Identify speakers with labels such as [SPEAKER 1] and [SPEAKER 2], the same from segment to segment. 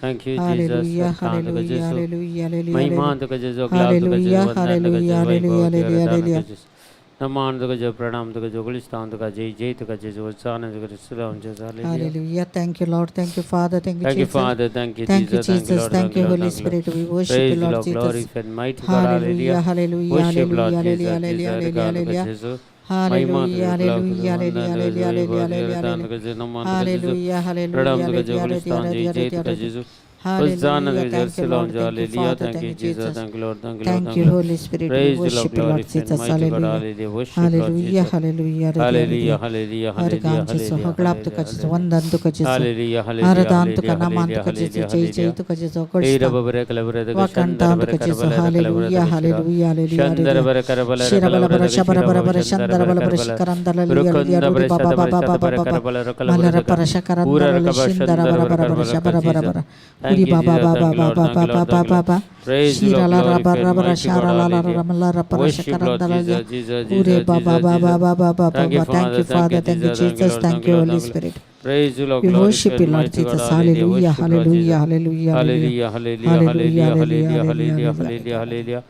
[SPEAKER 1] Thank you Jesus.
[SPEAKER 2] Hallelujah,
[SPEAKER 1] तुका
[SPEAKER 2] hallelujah,
[SPEAKER 1] Jesu.
[SPEAKER 2] Hallelujah, hallelujah.
[SPEAKER 1] महिमा तुका जेजू, ग्लाव तुका जेजू,
[SPEAKER 2] हालेलुया,
[SPEAKER 1] वंदन तुका
[SPEAKER 2] हालेलुया,
[SPEAKER 1] जेजू, वैभव
[SPEAKER 2] हालेलुया,
[SPEAKER 1] तुका दान
[SPEAKER 2] हालेलुया।
[SPEAKER 1] तुका जेजू, नमान तुका जेजू, प्रणाम तुका जेजू, गुलिस्तान तुका जय जय तुका जेजू, होसाना तुका जेजू, जेजू, hallelujah.
[SPEAKER 2] Hallelujah. Thank you, Lord. Thank you, Father. Thank you,
[SPEAKER 1] Thank you,
[SPEAKER 2] Jesus.
[SPEAKER 1] Father. Thank you,
[SPEAKER 2] Thank you,
[SPEAKER 1] Jesus. Thank you,
[SPEAKER 2] Jesus.
[SPEAKER 1] Lord.
[SPEAKER 2] Thank
[SPEAKER 1] Thank you,
[SPEAKER 2] you,
[SPEAKER 1] Lord.
[SPEAKER 2] Holy
[SPEAKER 1] Thank you, Lord.
[SPEAKER 2] Spirit. We worship you,
[SPEAKER 1] Praise the
[SPEAKER 2] Lord
[SPEAKER 1] Lord, glory
[SPEAKER 2] Jesus.
[SPEAKER 1] and mighty God.
[SPEAKER 2] Hallelujah,
[SPEAKER 1] Hallelujah.
[SPEAKER 2] hallelujah,
[SPEAKER 1] Worship Lord
[SPEAKER 2] hallelujah,
[SPEAKER 1] Jesus,
[SPEAKER 2] hallelujah,
[SPEAKER 1] Jesus,
[SPEAKER 2] hallelujah,
[SPEAKER 1] God,
[SPEAKER 2] hallelujah.
[SPEAKER 1] Jesus. Mahima
[SPEAKER 2] Hallelujah,
[SPEAKER 1] तुझे गुलाब तुझे
[SPEAKER 2] hallelujah,
[SPEAKER 1] वंदन
[SPEAKER 2] hallelujah,
[SPEAKER 1] तुझे
[SPEAKER 2] hallelujah,
[SPEAKER 1] वैभव तुझे
[SPEAKER 2] hallelujah,
[SPEAKER 1] दान
[SPEAKER 2] hallelujah.
[SPEAKER 1] तुझे नमन तुझे जेजू,
[SPEAKER 2] Hallelujah,
[SPEAKER 1] प्रणाम
[SPEAKER 2] hallelujah,
[SPEAKER 1] तुझे
[SPEAKER 2] hallelujah,
[SPEAKER 1] गुलिस्तान जय
[SPEAKER 2] hallelujah,
[SPEAKER 1] जय तुझे
[SPEAKER 2] hallelujah.
[SPEAKER 1] जेजू, होसाना
[SPEAKER 2] Hallelujah.
[SPEAKER 1] तुझे
[SPEAKER 2] Thank you,
[SPEAKER 1] Jerusalem
[SPEAKER 2] Lord. Thank you,
[SPEAKER 1] hallelujah.
[SPEAKER 2] Father.
[SPEAKER 1] Thank
[SPEAKER 2] Thank
[SPEAKER 1] you
[SPEAKER 2] you,
[SPEAKER 1] Jesus.
[SPEAKER 2] Jesus.
[SPEAKER 1] Thank you Lord. Thank you Lord.
[SPEAKER 2] Thank
[SPEAKER 1] thank
[SPEAKER 2] you,
[SPEAKER 1] you Lord.
[SPEAKER 2] Holy Spirit. We
[SPEAKER 1] Praise the Lord,
[SPEAKER 2] worship you, Lord
[SPEAKER 1] glory and
[SPEAKER 2] Jesus.
[SPEAKER 1] mighty God.
[SPEAKER 2] Hallelujah.
[SPEAKER 1] Hallelujah. Worship Lord
[SPEAKER 2] hallelujah,
[SPEAKER 1] Jesus.
[SPEAKER 2] Hallelujah,
[SPEAKER 1] hallelujah,
[SPEAKER 2] hallelujah.
[SPEAKER 1] Hallelujah,
[SPEAKER 2] Har
[SPEAKER 1] hallelujah,
[SPEAKER 2] गान जेजू,
[SPEAKER 1] hallelujah,
[SPEAKER 2] हगळाप तुका
[SPEAKER 1] hallelujah,
[SPEAKER 2] जेजू, वंदन तुका जेजू,
[SPEAKER 1] hallelujah, hallelujah,
[SPEAKER 2] आराधन तुका,
[SPEAKER 1] hallelujah,
[SPEAKER 2] नमन
[SPEAKER 1] hallelujah,
[SPEAKER 2] तुका जेजू,
[SPEAKER 1] हालेलुया,
[SPEAKER 2] जय जय
[SPEAKER 1] हालेलुया।
[SPEAKER 2] तुका जेजू,
[SPEAKER 1] ए
[SPEAKER 2] गोष्ट
[SPEAKER 1] रबरे कलबरे दग
[SPEAKER 2] वाकांता
[SPEAKER 1] शंदर बरे
[SPEAKER 2] तुका जेजू,
[SPEAKER 1] करबले कलबरे
[SPEAKER 2] हालेलुया,
[SPEAKER 1] दग शिरा
[SPEAKER 2] हालेलुया, हालेलुया,
[SPEAKER 1] शंदर
[SPEAKER 2] हालेलुया।
[SPEAKER 1] बरे करबले
[SPEAKER 2] शिरबल
[SPEAKER 1] कलबरे
[SPEAKER 2] बर
[SPEAKER 1] दग
[SPEAKER 2] शबर
[SPEAKER 1] शिरा
[SPEAKER 2] बर
[SPEAKER 1] भव
[SPEAKER 2] बर
[SPEAKER 1] शंदर
[SPEAKER 2] शंदर
[SPEAKER 1] बरे
[SPEAKER 2] बल बर
[SPEAKER 1] करबले
[SPEAKER 2] शिकरंदल
[SPEAKER 1] रुकंद
[SPEAKER 2] रुडी
[SPEAKER 1] बरे
[SPEAKER 2] बाबा
[SPEAKER 1] शत बरे
[SPEAKER 2] बाबा
[SPEAKER 1] शत
[SPEAKER 2] बाबा
[SPEAKER 1] बरे
[SPEAKER 2] बाबा
[SPEAKER 1] करबले कलबरे
[SPEAKER 2] मलर
[SPEAKER 1] दग
[SPEAKER 2] पर
[SPEAKER 1] पूरा
[SPEAKER 2] शकरंदल
[SPEAKER 1] रकबा
[SPEAKER 2] शिंदर
[SPEAKER 1] शंदर
[SPEAKER 2] बर
[SPEAKER 1] बरे
[SPEAKER 2] बर बर
[SPEAKER 1] करबले
[SPEAKER 2] शबर बर
[SPEAKER 1] Jesus.
[SPEAKER 2] बर Uri
[SPEAKER 1] Thank you
[SPEAKER 2] Baba
[SPEAKER 1] Jesus.
[SPEAKER 2] Baba
[SPEAKER 1] Thank you Lord.
[SPEAKER 2] Baba
[SPEAKER 1] Thank you
[SPEAKER 2] Baba
[SPEAKER 1] Lord. Thank you
[SPEAKER 2] Baba
[SPEAKER 1] Lord.
[SPEAKER 2] Baba
[SPEAKER 1] Praise the Lord,
[SPEAKER 2] शिरला
[SPEAKER 1] glory
[SPEAKER 2] rubber
[SPEAKER 1] and
[SPEAKER 2] rubber
[SPEAKER 1] mighty God.
[SPEAKER 2] शारला
[SPEAKER 1] Hallelujah.
[SPEAKER 2] Ramla per
[SPEAKER 1] Worship Lord
[SPEAKER 2] शकरंदल
[SPEAKER 1] Jesus, Jesus,
[SPEAKER 2] उरे
[SPEAKER 1] Jesus,
[SPEAKER 2] Baba
[SPEAKER 1] Jesus,
[SPEAKER 2] Baba
[SPEAKER 1] Jesus.
[SPEAKER 2] Baba Baba
[SPEAKER 1] Thank you,
[SPEAKER 2] Baba. Thank
[SPEAKER 1] Father.
[SPEAKER 2] You
[SPEAKER 1] Thank you,
[SPEAKER 2] father, thank you
[SPEAKER 1] Jesus. Thank you,
[SPEAKER 2] Jesus,
[SPEAKER 1] Lord.
[SPEAKER 2] Thank
[SPEAKER 1] Thank you,
[SPEAKER 2] you
[SPEAKER 1] Lord.
[SPEAKER 2] Holy
[SPEAKER 1] Thank you, Lord.
[SPEAKER 2] Spirit.
[SPEAKER 1] Praise the Lord,
[SPEAKER 2] We
[SPEAKER 1] glory
[SPEAKER 2] worship you,
[SPEAKER 1] and
[SPEAKER 2] Lord
[SPEAKER 1] mighty God.
[SPEAKER 2] Jesus.
[SPEAKER 1] Hallelujah.
[SPEAKER 2] Hallelujah,
[SPEAKER 1] Worship Lord Jesus.
[SPEAKER 2] hallelujah, hallelujah,
[SPEAKER 1] hallelujah, hallelujah,
[SPEAKER 2] hallelujah,
[SPEAKER 1] hallelujah,
[SPEAKER 2] hallelujah,
[SPEAKER 1] hallelujah,
[SPEAKER 2] hallelujah,
[SPEAKER 1] hallelujah, hallelujah,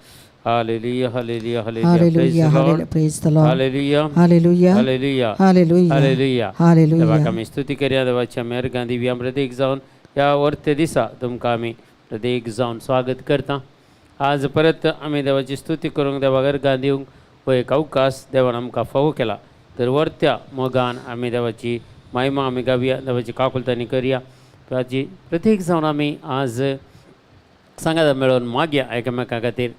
[SPEAKER 1] hallelujah, hallelujah, hallelujah. Praise
[SPEAKER 2] hallelujah,
[SPEAKER 1] the Lord.
[SPEAKER 2] Hallelujah. Praise the Lord.
[SPEAKER 1] Hallelujah,
[SPEAKER 2] hallelujah,
[SPEAKER 1] hallelujah,
[SPEAKER 2] hallelujah,
[SPEAKER 1] hallelujah.
[SPEAKER 2] Hallelujah.
[SPEAKER 1] देवाक आमी स्तुती करया. देवाच्या मेहरगान दिव्या प्रत्येक जावन ह्या वर्ते दिसा तुमकां आमी प्रत्येक जावन स्वागत करता. आज परत आमी देवाची स्तुती करूंक, देवा गर्गान दिवंक हो एक अवकाश देवान आमकां फावो केला. तर वर्त्या मोगान आमी देवाची महिमा आमी गावया, देवाची काकुलतानी करया. ताची प्रत्येक जावन आमी आज सांगात मेळोवन मागया एकामेका खातीर.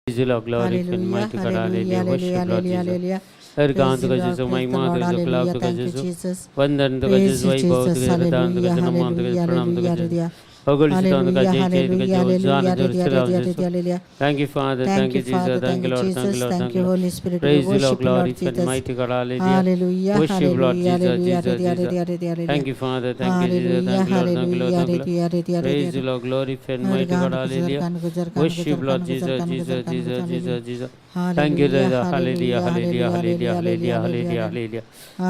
[SPEAKER 1] Praise the Lord, glory and
[SPEAKER 2] hallelujah,
[SPEAKER 1] mighty God.
[SPEAKER 2] Hallelujah,
[SPEAKER 1] Hallelujah. Worship
[SPEAKER 2] hallelujah,
[SPEAKER 1] Lord
[SPEAKER 2] hallelujah,
[SPEAKER 1] Jesus.
[SPEAKER 2] Hallelujah.
[SPEAKER 1] Har
[SPEAKER 2] Praise
[SPEAKER 1] तुका
[SPEAKER 2] the Lord,
[SPEAKER 1] जेजू,
[SPEAKER 2] praise the
[SPEAKER 1] महिमा
[SPEAKER 2] Lord,
[SPEAKER 1] तुका जेजू, गुलाब
[SPEAKER 2] hallelujah.
[SPEAKER 1] तुका
[SPEAKER 2] Thank you,
[SPEAKER 1] जेजू,
[SPEAKER 2] Jesus.
[SPEAKER 1] वंदन तुका
[SPEAKER 2] Praise
[SPEAKER 1] जेजू,
[SPEAKER 2] you,
[SPEAKER 1] वैभव
[SPEAKER 2] Jesus.
[SPEAKER 1] तुका दान तुका
[SPEAKER 2] Hallelujah,
[SPEAKER 1] जेजू, नमन तुका
[SPEAKER 2] hallelujah,
[SPEAKER 1] जेजू, प्रणाम तुका
[SPEAKER 2] hallelujah,
[SPEAKER 1] जेजू,
[SPEAKER 2] hallelujah.
[SPEAKER 1] होगुलिस्तान तुका
[SPEAKER 2] Hallelujah,
[SPEAKER 1] जय जय तुका
[SPEAKER 2] hallelujah,
[SPEAKER 1] जेजू, जान
[SPEAKER 2] hallelujah,
[SPEAKER 1] जोर
[SPEAKER 2] hallelujah,
[SPEAKER 1] सलाम
[SPEAKER 2] hallelujah,
[SPEAKER 1] जेजू.
[SPEAKER 2] hallelujah.
[SPEAKER 1] Thank you, Father.
[SPEAKER 2] Thank
[SPEAKER 1] Thank
[SPEAKER 2] you,
[SPEAKER 1] you, Jesus.
[SPEAKER 2] Father.
[SPEAKER 1] Thank
[SPEAKER 2] Thank
[SPEAKER 1] you,
[SPEAKER 2] you,
[SPEAKER 1] Lord. Thank
[SPEAKER 2] Jesus.
[SPEAKER 1] you, Lord.
[SPEAKER 2] Thank
[SPEAKER 1] Thank
[SPEAKER 2] you,
[SPEAKER 1] you, Lord.
[SPEAKER 2] Holy Spirit. We
[SPEAKER 1] Praise the Lord,
[SPEAKER 2] worship you, Lord
[SPEAKER 1] glory and
[SPEAKER 2] Jesus.
[SPEAKER 1] mighty God. Hallelujah.
[SPEAKER 2] Hallelujah,
[SPEAKER 1] Worship Lord
[SPEAKER 2] hallelujah,
[SPEAKER 1] Jesus,
[SPEAKER 2] hallelujah,
[SPEAKER 1] Jesus,
[SPEAKER 2] hallelujah,
[SPEAKER 1] Jesus.
[SPEAKER 2] hallelujah, hallelujah.
[SPEAKER 1] Thank you, Father. Thank you, Jesus.
[SPEAKER 2] Hallelujah,
[SPEAKER 1] Thank you, Lord. Thank you, Lord.
[SPEAKER 2] hallelujah,
[SPEAKER 1] Thank you, Lord.
[SPEAKER 2] hallelujah, hallelujah,
[SPEAKER 1] Praise the
[SPEAKER 2] hallelujah.
[SPEAKER 1] Lord, glory and
[SPEAKER 2] Har
[SPEAKER 1] mighty
[SPEAKER 2] गान
[SPEAKER 1] God.
[SPEAKER 2] गुजर
[SPEAKER 1] Hallelujah.
[SPEAKER 2] गान गुजर गान
[SPEAKER 1] Worship
[SPEAKER 2] गुजर
[SPEAKER 1] Lord
[SPEAKER 2] गान गुजर
[SPEAKER 1] Jesus,
[SPEAKER 2] गान गुजर
[SPEAKER 1] Jesus,
[SPEAKER 2] गान
[SPEAKER 1] Jesus,
[SPEAKER 2] गुजर
[SPEAKER 1] Jesus,
[SPEAKER 2] hallelujah.
[SPEAKER 1] Jesus. Thank you,
[SPEAKER 2] hallelujah,
[SPEAKER 1] Lord. Hallelujah,
[SPEAKER 2] hallelujah,
[SPEAKER 1] hallelujah,
[SPEAKER 2] hallelujah,
[SPEAKER 1] hallelujah,
[SPEAKER 2] hallelujah,
[SPEAKER 1] hallelujah,
[SPEAKER 2] hallelujah,
[SPEAKER 1] hallelujah.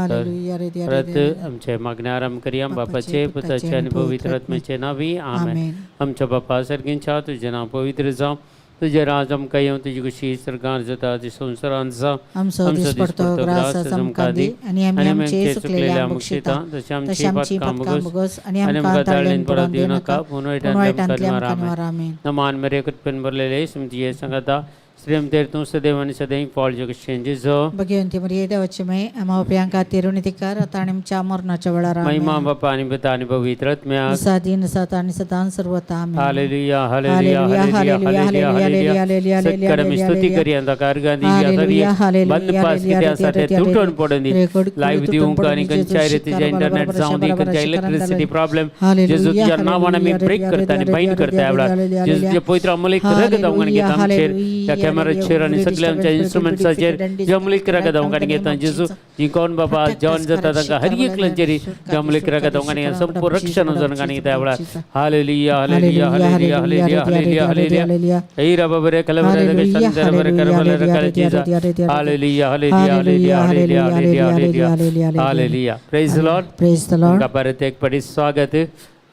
[SPEAKER 1] तर
[SPEAKER 2] हालेलुया, hallelujah,
[SPEAKER 1] परत
[SPEAKER 2] हालेलुया.
[SPEAKER 1] आमचे मागणे आरंभ करया.
[SPEAKER 2] बापाचे,
[SPEAKER 1] बापाचे,
[SPEAKER 2] पुताचे
[SPEAKER 1] पुताचे
[SPEAKER 2] आणि
[SPEAKER 1] आणि
[SPEAKER 2] पवित्र
[SPEAKER 1] पवित्र आत्म्याचे नावी आमेन.
[SPEAKER 2] आमेन.
[SPEAKER 1] आमच्या बापा सर्गींच्या तुझें नांव पवित्र जावं, तुजें राज आमकां येवं, तुजी खुशी सर्गार जाता ती संवसारांत जावं.
[SPEAKER 2] आमचो
[SPEAKER 1] आमचो
[SPEAKER 2] दिसपडतो
[SPEAKER 1] दिसपडतो
[SPEAKER 2] ग्रास
[SPEAKER 1] ग्रास
[SPEAKER 2] आमकां
[SPEAKER 1] आमकां
[SPEAKER 2] दी
[SPEAKER 1] दी
[SPEAKER 2] आनी आमी
[SPEAKER 1] आनी
[SPEAKER 2] आमचे
[SPEAKER 1] आमचे
[SPEAKER 2] चुकलेले
[SPEAKER 1] चुकलेले
[SPEAKER 2] आमक्षिता
[SPEAKER 1] आमक्षिता तशें
[SPEAKER 2] तशें
[SPEAKER 1] आमची
[SPEAKER 2] आमची
[SPEAKER 1] पातकां
[SPEAKER 2] पातकां
[SPEAKER 1] भोगस
[SPEAKER 2] भोगस आनी
[SPEAKER 1] आनी
[SPEAKER 2] आमकां
[SPEAKER 1] आमकां
[SPEAKER 2] ताळ्ळेन
[SPEAKER 1] ताळ्ळेन
[SPEAKER 2] पडोवन
[SPEAKER 1] पडोवन दिवं
[SPEAKER 2] दिवं नाका,
[SPEAKER 1] नाका, पूण
[SPEAKER 2] पूण
[SPEAKER 1] वायटांतल्या
[SPEAKER 2] वायटांतल्या
[SPEAKER 1] आमकां
[SPEAKER 2] आमकां
[SPEAKER 1] निवार.
[SPEAKER 2] निवार.
[SPEAKER 1] आमेन.
[SPEAKER 2] आमेन.
[SPEAKER 1] नमान मेरे कृपेन भरलेले सुमती सांगता श्रीमतेर तूं सदैव आनी सदैव फॉल जेजू जेजो
[SPEAKER 2] भगवंती मरिये देवाची माई आम्हा पाप्यांका तिरुनिधिकार आता आणि आमच्या मरणाच्या वेळार
[SPEAKER 1] महिमा बापा आणि पिता आणि पवित्र आत्म्याक
[SPEAKER 2] साधीन सात आणि सदान सर्वता आमेन.
[SPEAKER 1] Hallelujah hallelujah hallelujah hallelujah hallelujah सक्कर आमी स्तुती करी अंधकार गांधी
[SPEAKER 2] हालेलुया, हालेलुया,
[SPEAKER 1] बंद पास कितें आसा ते तुटून पडून दी लायव्ह दिवंक आनी खंयच्याय रितीचे इंटरनेट जावं दी खंयच्या इलेक्ट्रिसिटी प्रॉब्लेम जेजू तुज्या नांवान आमी ब्रेक करता आनी बायंड करता ह्या वेळार जेजू तुज्या पवित्र अमलीक रगत आमकां घेता आमचेर त्या कॅमेराचेर आनी सगळ्या आमच्या इन्स्ट्रुमेंट्साचेर जे अमलीक रगत आमकां घेता जेजू जी कोण बाबा जेवण जाता तांकां हर एकल्याचेर जे अमलीक रगत आमकां घेता संपूर्ण रक्षण जावन घेता ह्या वेळार hallelujah hallelujah hallelujah hallelujah hallelujah hallelujah Eira babare kalabare shandara bare karabale kal Jesus hallelujah hallelujah hallelujah hallelujah hallelujah hallelujah praise the Lord.
[SPEAKER 2] Praise the Lord.
[SPEAKER 1] तुमकां परत एक पटी स्वागत.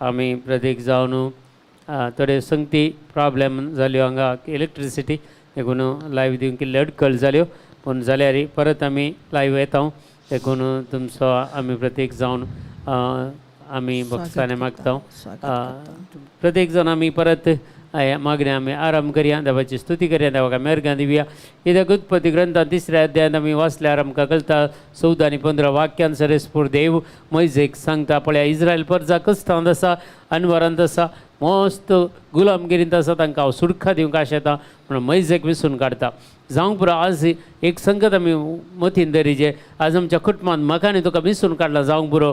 [SPEAKER 1] आमी प्रत्येक जावन थोडे संगती प्रॉब्लेम जाल्यो हांगा इलेक्ट्रिसिटी देखून लायव्ह दिवंक कितले अडखळ जाल्यो पूण जाल्यार परत आमी लायव्ह येता देखून तुमचो आमी प्रत्येक जावन आमी भक्तांनी मागता. प्रत्येक जाण आमी परत मागणें आमी आराम करया, देवाची स्तुती करया, देवाक मेरगां दिवया. कित्याक उत्पत्ती ग्रंथात तिसऱ्या अध्यायांत आमी वाचल्यार आमकां कळटा 14 आनी 15 वाक्यान सरेस्पूर देव मोयजेक सांगता पळया इस्रायल परजा कस्तांत आसा, अनवरांत आसा, मस्त गुलामगिरींत आसा, तांकां हांव सुडखा दिवंक आशेता म्हणून मोयजेक विसून काडटा. जावंक पुरो आज एक संगत आमी मतीन दरीजे आज आमच्या कुटुंबान म्हाका आनी तुका विसरून काडला जावंक पुरो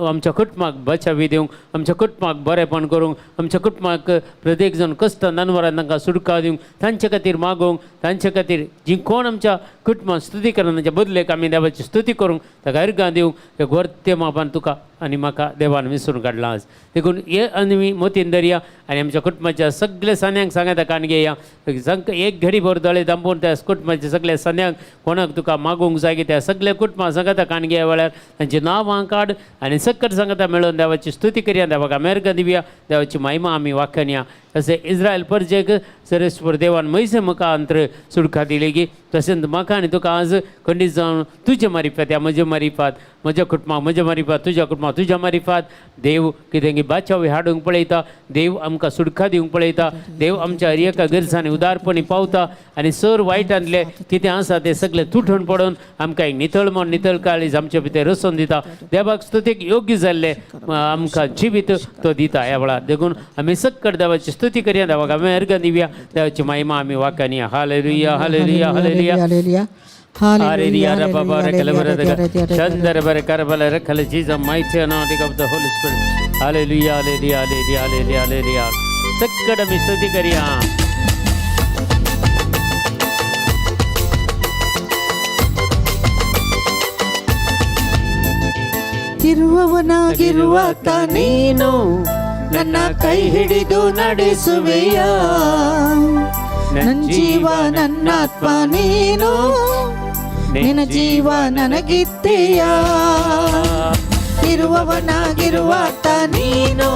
[SPEAKER 1] आमच्या कुटुंबाक बचावी दिवंक, आमच्या कुटुंबाक बरेपण करूंक, आमच्या कुटुंबाक प्रत्येक जण कश्ट ननवरान तांकां सुटका दिवंक, तांचे खातीर मागोवंक, तांचे खातीर जी कोण आमच्या कुटुंबान स्तुती करना तांच्या बदलेक आमी देवाची स्तुती करूंक ताका अर्गां दिवंक त्या गोरते मापान तुका आनी म्हाका देवान विसरून काडला आज. देखून हे आनी मतीन दरया आनी आमच्या कुटुंबाच्या सगल्या सान्यांक सांगता कान घेया एक घडी भर दोळे दांबून त्या कुटुंबाच्या सगल्या सान्यांक कोणाक तुका मागूंक जाय की त्या सगल्या कुटुंबां सांगता कान घेया वेळार तांची नांवां काड आनी सक्कर सांगता मेळोवन देवाची स्तुती करया, देवाक आमी दिवया, देवाची महिमा आमी वाखणया. तशें इस्रायल परजेक सरेस्वर देवान म्हयसे म्हाका अंतर सुडखा दिली की तशेंच म्हाका आनी तुका आज खंडीत जावन तुजे मारिफात या म्हजे मारिफात, म्हज्या कुटुंबा म्हज्या मारिफात, तुज्या कुटुंबा तुज्या मारिफात देव कितें बाचावी हाडूंक पळयता, देव आमकां सुडखा दिवंक पळयता, देव आमच्या हर एका गरजांनी उदारपणी पावता आनी सर वायटांतलें कितें आसा तें सगळें तुटून पडून आमकां एक नितळ मन नितळ काळीज आमचे भितर रसोवन दिता. देवाक स्तुतीक योग्य जाल्लें आमकां जिवीत तो दिता ह्या वेळार. देखून आमी सक्कड देवाची स्तुती करया, देवाक आमी अर्गां दिवया, देवाची महिमा आमी वाखाणया. Hallelujah hallelujah hallelujah
[SPEAKER 2] hallelujah
[SPEAKER 1] Hallelujah, Baba, Chandra, Karabala, Rakala, Jesus, mighty anointing of the Holy Spirit. Hallelujah, hallelujah, hallelujah, hallelujah, hallelujah. सक्कड आमी स्तुती करया.
[SPEAKER 2] ಇರುವವನಾಗಿರುವಾತ ನೀನು ನನ್ನ ಕೈ ಹಿಡಿದು ನಡೆಸುವೆಯ, ನನ್ನ ಜೀವ ನನ್ನಾತ್ಮ ನೀನು, ನಿನ್ನ ಜೀವ ನನಗಿತ್ತೆಯ. ಇರುವವನಾಗಿರುವಾತ ನೀನು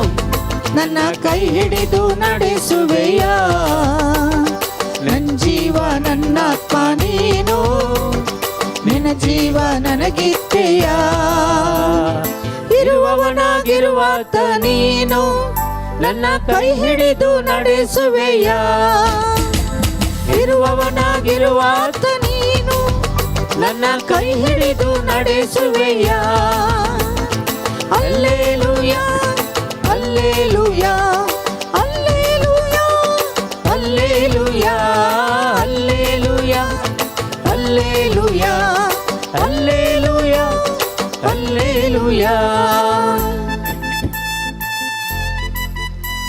[SPEAKER 2] ನನ್ನ ಕೈ ಹಿಡಿದು ನಡೆಸುವೆಯ, ನನ್ನ ಜೀವ ನನ್ನಾತ್ಮ ನೀನು, ನಿನ್ನ ಜೀವ ನನಗಿತ್ತೆಯ. ಇರುವವನಾಗಿರುವಾತ ನೀನು ನನ್ನ ಕೈ ಹಿಡಿದು ನಡೆಸುವೆಯ, ಇರುವವನಾಗಿರುವಾತ ನೀನು ನನ್ನ ಕೈ ಹಿಡಿದು ನಡೆಸುವೆಯ. Alleluia alleluia alleluia alleluia alleluia alleluia alleluia alleluia.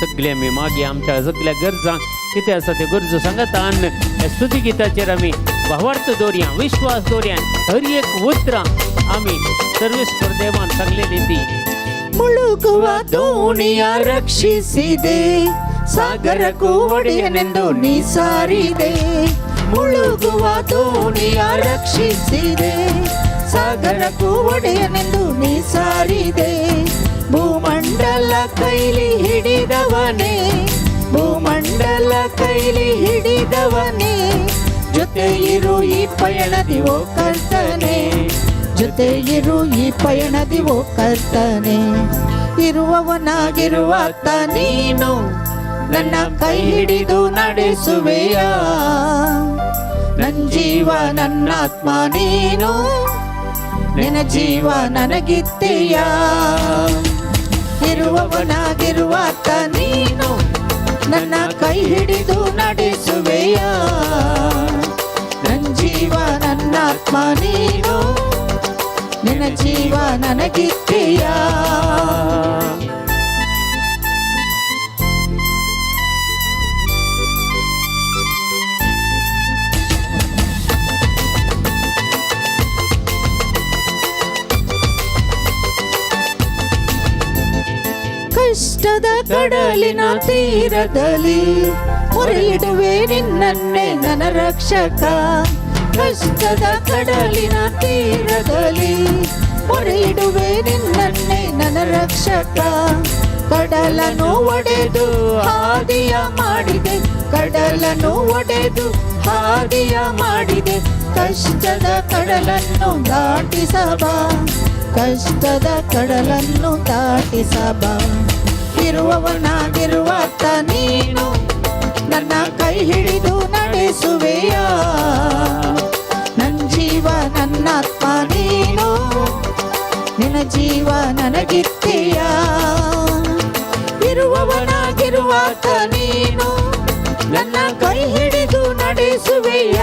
[SPEAKER 1] सगळे आमी मागीर आमच्या सगळ्या गरजांक कितें आसा त्यो गरजो सांगता आनी स्तुती गिताचेर आमी भावार्थ दवरया, विश्वास दवरया, हर एक उतरां आमी सर्वेस्पर देवान सांगलेली ती.
[SPEAKER 2] ಮುಳುಗುವ ದೋಣಿಯ ರಕ್ಷಿಸಿದೆ, ಸಾಗರಕ್ಕೂ ಒಡೆಯನೆಂದು ನೀ ಸಾರಿದೆ. ಮುಳುಗುವ ದೋಣಿಯ ರಕ್ಷಿಸಿದೆ, ಸಾಗರಕ್ಕೂ ಒಡೆಯನೆಂದು ನೀ ಸಾರಿದೆ. ಭೂಮಂಡಲ ಕೈಲಿ ಹಿಡಿದವನೇ, ಭೂಮಂಡಲ ಕೈಲಿ ಹಿಡಿದವನೇ, ಜೊತೆ ಇರು ಈ ಪಯಣದಿ ಓ ಕರ್ತನೆ, ಜೊತೆ ಇರು ಈ ಪಯಣದಿ ಓ ಕರ್ತನೆ. ಇರುವವನಾಗಿರುವಾತ ನೀನು ನನ್ನ ಕೈ ಹಿಡಿದು ನಡೆಸುವೆಯ. ನನ್ ಜೀವ ನನ್ನಾತ್ಮ ನೀನು, ನಿನ್ನ ಜೀವ ನನಗಿತ್ತೆಯ. ಇರುವವನಾಗಿರುವಾತ ನೀನು, ನನ್ನ ಕೈ ಹಿಡಿದು ನಡೆಸುವೆಯ. ನನ್ ಜೀವ ನನ್ನಾತ್ಮ ನೀನು, ನಿನ್ನ ಜೀವ ನನಗಿತ್ತೆಯ. ಕಷ್ಟದ ಕಡಲಿನ ತೀರದಲ್ಲಿ ಮೊರೆಯಿಡುವೆ ನಿನ್ನನ್ನೇ ನನ್ನ ರಕ್ಷಕ. ಕಷ್ಟದ ಕಡಲಿನ ತೀರದಲ್ಲಿ ಮೊರೆಯಿಡುವೆ ನಿನ್ನನ್ನೇ ನನ್ನ ರಕ್ಷಕ. ಕಡಲನ್ನು ಒಡೆದು ಹಾದಿಯ ಮಾಡಿದೆ, ಕಡಲನ್ನು ಒಡೆದು ಹಾದಿಯ ಮಾಡಿದೆ. ಕಷ್ಟದ ಕಡಲನ್ನು ದಾಟಿಸಬಾ, ಕಷ್ಟದ ಕಡಲನ್ನು ದಾಟಿಸಬಾ. ಇರುವವನಾಗಿರುವಾತ ನೀನು, ನನ್ನ ಕೈ ಹಿಡಿದು ನಡೆಸುವೆಯ. ನನ್ ಜೀವ ನನ್ನಾತ್ಮ ನೀನು, ನಿನ್ನ ಜೀವ ನನಗಿತ್ತೆಯ. ಇರುವವನಾಗಿರುವಾತ ನೀನು, ನನ್ನ ಕೈ ಹಿಡಿದು ನಡೆಸುವೆಯ.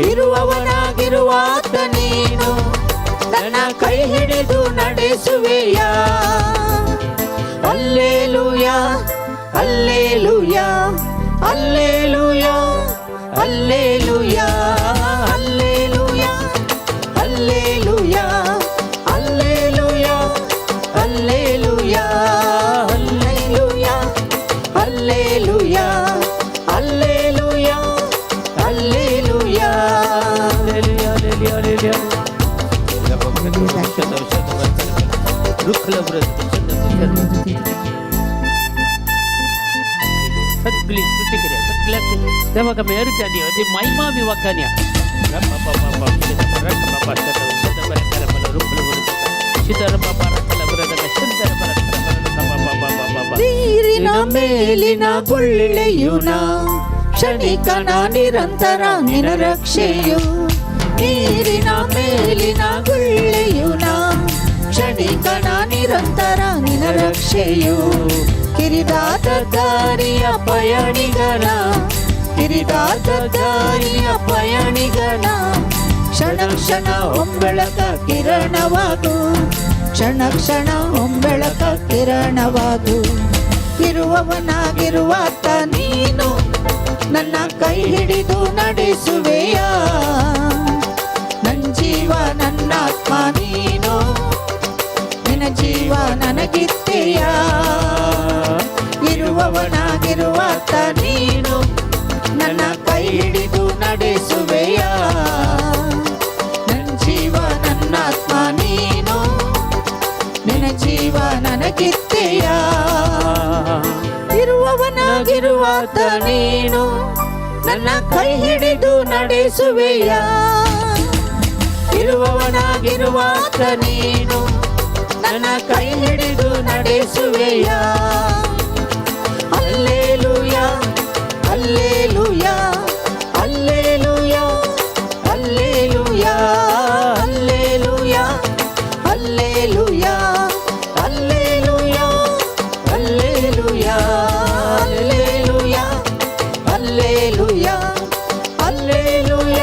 [SPEAKER 2] ಇರುವವನಾಗಿರುವಾತ ನೀನು, ನನ್ನ ಕೈ ಹಿಡಿದು ನಡೆಸುವೆಯ. ಅಲ್ಲೇಲುಯ, ಅಲ್ಲೇಲುಯ, ಅಲ್ಲೇಲುಯ, ಅಲ್ಲೇಲುಯ, ಅಲ್ಲೇಲುಯ, ಅಲ್ಲೇಲುಯ, ಅಲ್ಲೇಲುಯ, ಅಲ್ಲೇಲುಯ, ಅಲ್ಲೇಲುಯ, ಅಲ್ಲೇಲುಯ, ಅಲ್ಲೇಲುಯ, ಅಲ್ಲೇಲುಯ.
[SPEAKER 1] Thank you. सगळी स्तुती करूया सगळ्यात देवाक आमी अर्घ्या दिया, ती महिमा बी वाखाणया.
[SPEAKER 2] ನೀರಿನ ಮೇಲಿನ ಗುಳ್ಳೆಯುನ, ಕ್ಷಣಿಕನ ನಿರಂತರ ನಿನ ರಕ್ಷೆಯು. ನೀರಿನ ಮೇಲಿನ ಗುಳ್ಳೆಯುನ, ಕ್ಷಣಿಕನ ನಿರಂತರ ನಿನ ರಕ್ಷೆಯು. ಕಿರಿದಾದ ದಾರಿಯ ಪಯಣಿಗನ, ಕಿರಿದಾದ ದಾರಿಯ ಪಯಣಿಗನ, ಕ್ಷಣ ಕ್ಷಣ ಹೊಂಬೆಳಕ ಕಿರಣವಾಗು, ಕ್ಷಣ ಕ್ಷಣ ಹೊಂಬೆಳಕ ಕಿರಣವಾಗು. ಇರುವವನಾಗಿರುವಾತ ನೀನು, ನನ್ನ ಕೈ ಹಿಡಿದು ನಡೆಸುವೆಯ. ನನ್ ಜೀವ ನನ್ನಾತ್ಮ ನೀನು, ನಿನ್ನ ಜೀವ ನನಗಿತ್ತೆಯ. ಇರುವವನಾಗಿರುವಾತ ನೀನು, ನನ್ನ ಕೈ ಹಿಡಿದು ನಡೆಸುವೆಯ. ನನ್ ಜೀವ ನನ್ನಾತ್ಮ ನೀನು, ನಿನ್ನ ಜೀವ ನನಗಿತ್ತೆಯ. ಇರುವವನಾಗಿರುವಾತ ನೀನು, ನನ್ನ ಕೈ ಹಿಡಿದು ನಡೆಸುವೆಯ. ಇರುವವನಾಗಿರುವಾತ ನೀನು, ನನ್ನ ಕೈ ಹಿಡಿದು ನಡೆಸುವೆಯ. ಅಲ್ಲೇಲುಯ, ಅಲ್ಲೇಲುಯ, ಅಲ್ಲೇಲುಯ, ಅಲ್ಲೇಲುಯ, ಅಲ್ಲೇಲುಯ, ಅಲ್ಲೇಲುಯ, ಅಲ್ಲೇಲುಯ, ಅಲ್ಲೇಲುಯ, ಅಲ್ಲೇಲುಯ, ಅಲ್ಲೇಲುಯ, ಅಲ್ಲೇಲುಯ,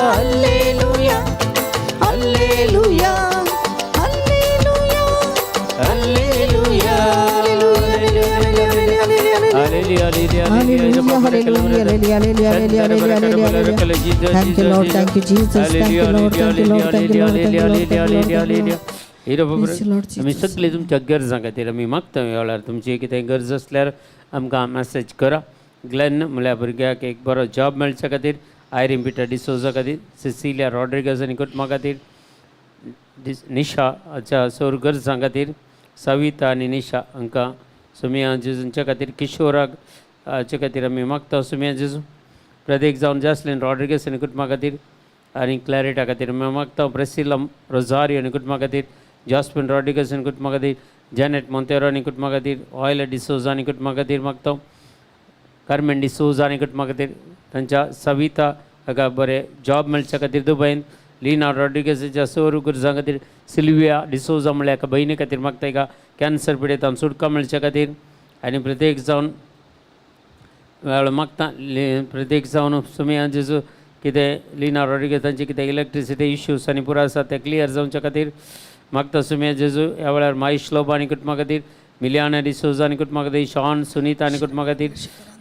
[SPEAKER 2] ಅಲ್ಲೇಲುಯ, ಅಲ್ಲೇಲುಯ, ಅಲ್ಲೇಲುಯ, ಅಲ್ಲೇಲುಯ,
[SPEAKER 1] Hallelujah.
[SPEAKER 2] Thank you, Lord. Thank you, Jesus. Thank you, Lord. Thank you, Lord. Thank you, Lord. Thank you, Lord. Thank you, Lord. Thank you, Lord. Praise the Lord
[SPEAKER 1] आमी
[SPEAKER 2] Jesus.
[SPEAKER 1] सगळी तुमच्या गरजां खातीर आमी मागता ह्या वेळार. तुमची कितें गरज आसल्यार आमकां मॅसेज करा. ग्लॅन म्हणल्यार भुरग्याक एक बरो जॉब मेळच्या खातीर, आयरीन पिटर डिसोजा खातीर, सिसिलिया रॉड्रिगस आनी कुटुंबा खातीर, निशा हाच्या सोर गरजां खातीर, सविता आनी निशा हांकां, सुमिया जेजूंच्या खातीर, किशोराक हाचे खातीर आमी मागता. सुमिया जेजू प्रदेक जावन जासलीन रॉड्रिगस आनी कुटुंबा खातीर आनी क्लॅरिटा खातीर आमी मागता. प्रेसिला रोजारियो आनी कुटुंबा खातीर, जॉस्पिन रॉड्रिगस आनी कुटुंबा खातीर, जॅनेट मोंतेरो आनी कुटुंबा खातीर, ऑयला डिसोजा आनी कुटुंबा खातीर मागता, कार्मेन डिसोजा आनी कुटुंबा खातीर, तांच्या सविता हाका बरें जॉब मेळच्या खातीर दुबयन, लिना रॉड्रिगेसाच्या सोरू गरजां खातीर, सिल्विया डिसोजा म्हणल्यार एका भयणी खातीर मागता, एका कॅन्सर पिडेतान सुटका मेळच्या खातीर. आनी प्रत्येक जावन वेळ मागता प्रत्येक जावन सुमया जेजू कितें लिना रॉड्रिगेज तांचे कितें इलेक्ट्रिसिटी इश्यूज आनी पुरो आसा ते क्लियर जावच्या खातीर मागता. सुमया जेजू ह्या वेळार माईश लोबा आनी कुटुंबा खातीर, मिलियाना डिसोजा आनी कुटुंबा खातीर, शॉन सुनीता आनी कुटुंबा खातीर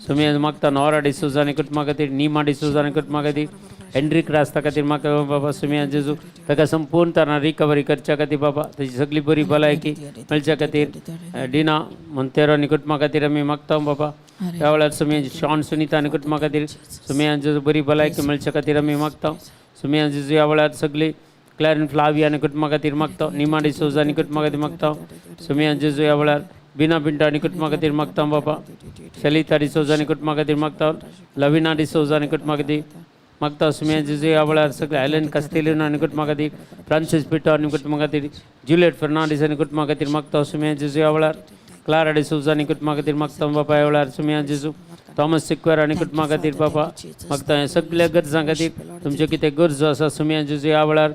[SPEAKER 1] सुमया मागता, नोरा डिसोजा आनी कुटुंबा खातीर, नीमा डिसोजा आनी कुटुंबा खातीर, हेनरी क्रास्ता खातीर म्हाका बाबा. सुमया जेजू ताका संपूर्ण तरान रिकवरी करच्या खातीर बाबा, ताजी सगळी बरी भलायकी मेळच्या खातीर. डिना मोंतेरो आनी कुटुंबा खातीर आमी मागता बाबा. ह्या वेळार सुमया शॉन सुनीता आनी कुटुंबा खातीर सुमया जेजू बरी भलायकी मेळच्या खातीर आमी मागता. सुमया जेजू ह्या वेळार सगळी क्लॅरन फ्लावी आनी कुटुंबा खातीर मागता, निमा डिसोजा आनी कुटुंबा खातीर मागता. सुमया जेजू ह्या वेळार बिना पिंटो आनी कुटुंबा खातीर मागता बाबा, शलिता डिसोजा आनी कुटुंबा खातीर मागता, लविना डिसोजा आनी कुटुंबा खातीर मागता. सुमया जेजू ह्या वेळार सगळे आयलन कास्तेलिनो आनी कुटुंबा खातीर, फ्रांसीस पिटो आनी कुटुंबा खातीर, जुलियट फर्नांडीस आनी कुटुंबा खातीर मागता. सुमया जेजू ह्या वेळार क्लारा डिसोजा आनी कुटुंबा खातीर मागता बाबा. ह्या वेळार सुमया जेजू थॉमस सिक्वेर आनी कुटुंबा खातीर बाबा मागता. ह्या सगळ्या गरजां खातीर तुमच्यो कितें गरजो आसा सुमया जेजू ह्या वेळार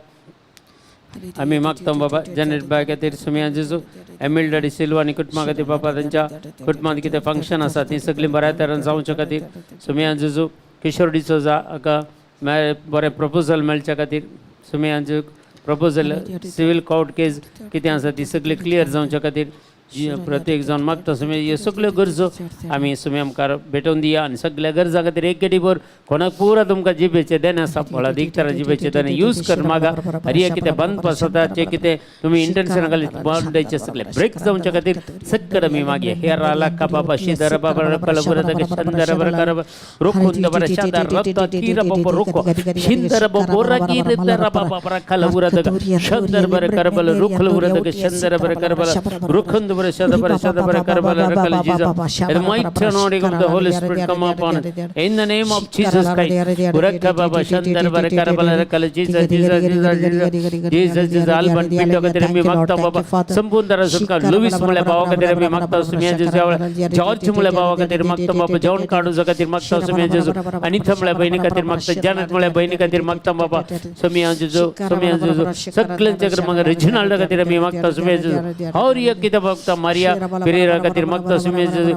[SPEAKER 1] आमी मागता बाबा. जॅनेट बाय खातीर सुमया जेजू, एमिल्डा डिसिल्वा आनी कुटुंबा खातीर बाबा, तांच्या कुटुंबांत कितें फंक्शन आसा ती सगळीं बऱ्या तरेन जावच्या खातीर. सुमया जेजू किशोर डिसोजा हाका बरें प्रपोजल मेळच्या खातीर सुमया जेजू, प्रपोजल सिवील कोर्ट केस कितें आसा ती सगळी क्लियर जावच्या खातीर जी प्रत्येक जावन मागता. सुमया ह्यो सगळ्यो गरजो आमी सुमया मुखार भेटोवन दिया आनी सगळ्या गरजां खातीर एक गेटी भर कोणाक पुरा तुमकां जिबेचे देणे आसा, फळादीक तरा जिबेचे देणे यूज कर मागा. हर कितें बंद पसता जे कितें तुमी इंटेन्शन घाली बॉन्डेचे सगळे ब्रेक जावच्या खातीर सगळं आमी मागया. हेर लाका बाबा शिदर बाबा रकल बुरदक शंदर बर करब रुकुंद बर शदर रत्त तीर बाबा रुको शिंदर बाबा रगीर दर बाबा रकल बुरदक शंदर बर करबल रुखल बुरदक शंदर बर करबल रुखंद बर शदर बर शदर बर करबल रकल. Jesus, the mighty anointing of the Holy Spirit come upon us. In the name of Jesus Christ. Urakka Baba Shandar bar karabal rakal. Jesus, Jesus, Jesus, Jesus, Jesus, Jesus. Alban Pinto खातीर आमी मागता बाबा, संपूर्ण तरा सुटका. Luis मुळे भावा खातीर आमी मागता सुमया जेजू. जॉर्ज मुळे भावा खातीर मागता बाबा. जॉन काडूजा खातीर मागता सुमया जेजू. अनिता मुळे बहिणी खातीर मागता. जानत मुळे बहिणी खातीर मागता बाबा सुमया जेजू. सुमया जेजू सगळ्यांच्या खातीर मागता. रेजिनाल्डा खातीर आमी मागता सुमया जेजू. और एक कितें मागता, मारिया पिरेरा खातीर मागता सुमया जेजू.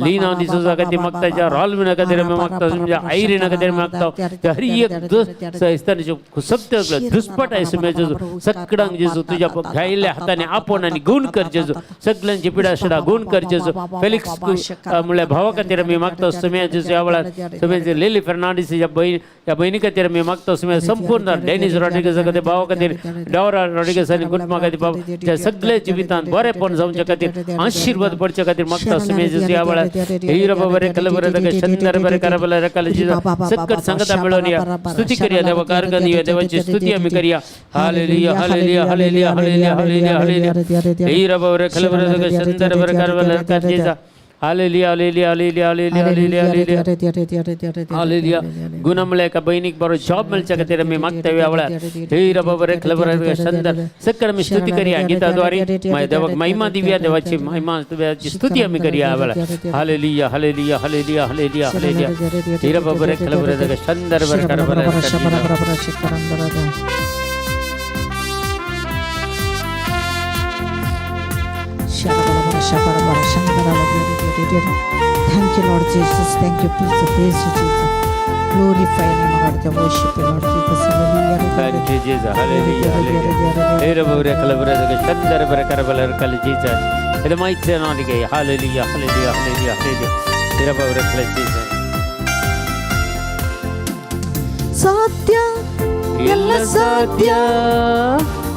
[SPEAKER 1] लीना डिसोजा खातीर मागता. रॉलविना खातीर आमी मागता सुमया. आयरिना खातीर मागता. हर एक सत्य दुस्पट आहे सुमया जेजू. सगळ्यांक जेजू तुझ्या घायल्ल्या हाताने आपण आणि गुण कर जेजू. सगळ्यांची पिडा सुद्धा गुण कर जेजू. फेलिक्स म्हणल्यार भावा खातीर आमी मागता सुमया जेजू. ह्या वेळार सुमया जेजू लिली फर्नांडीस ह्या बहीण ह्या बहिणी खातीर आमी मागता सुमया. संपूर्ण डेनिस रॉड्रिगेसा खातीर, भावा खातीर, डॉरा रॉड्रिगेस आनी कुटुंबा खातीर बाबा, त्या सगळ्या जिवितांत बरेपण जावच्या खातीर, आशीर्वाद पडच्या खातीर मागता सुमया जेजू. ह्या वेळार हिरो बरे कल बरे शंदर बरे करबल रकल जेजू. सक्कट सांगता मिळून या स्तुती करूया देवा कारगन या देवाची स्तुती आम्ही करूया. Hallelujah, hallelujah, hallelujah, hallelujah, hallelujah, hallelujah. Hero बरे कल बरे शंदर बरे करबल रकल जेजू. Hallelujah, hallelujah, hallelujah, hallelujah, hallelujah, hallelujah, hallelujah. गुणा म्हळ्यार एका बहिणीक बरो जॉब मेळच्या खातीर आमी मागता ह्या वेळार. हे रबा बरे खबर शंदर. सक्कर आमी स्तुती करूया गीताद्वारे. मागीर देवाक महिमा दिवया. देवाची महिमा, देवाची स्तुती आमी करूया ह्या वेळार. Hallelujah, hallelujah, hallelujah, hallelujah, hallelujah. हे रबा बरे खबर शंदर बरे करबल.
[SPEAKER 2] Thank you, Lord Jesus. Thank you, please, praise you, Jesus. Glorify your name, Lord. The worship you, Lord Jesus. Hallelujah.
[SPEAKER 1] Thank you, Jesus. Hallelujah. Hallelujah. हे रबा बरे खबर शंदर बरे करबल रकल Jesus. In the mighty name, hallelujah, hallelujah, hallelujah, hallelujah. हे रबा बरे खबर Jesus.
[SPEAKER 2] ಸಾಧ್ಯ, ಎಲ್ಲ ಸಾಧ್ಯ,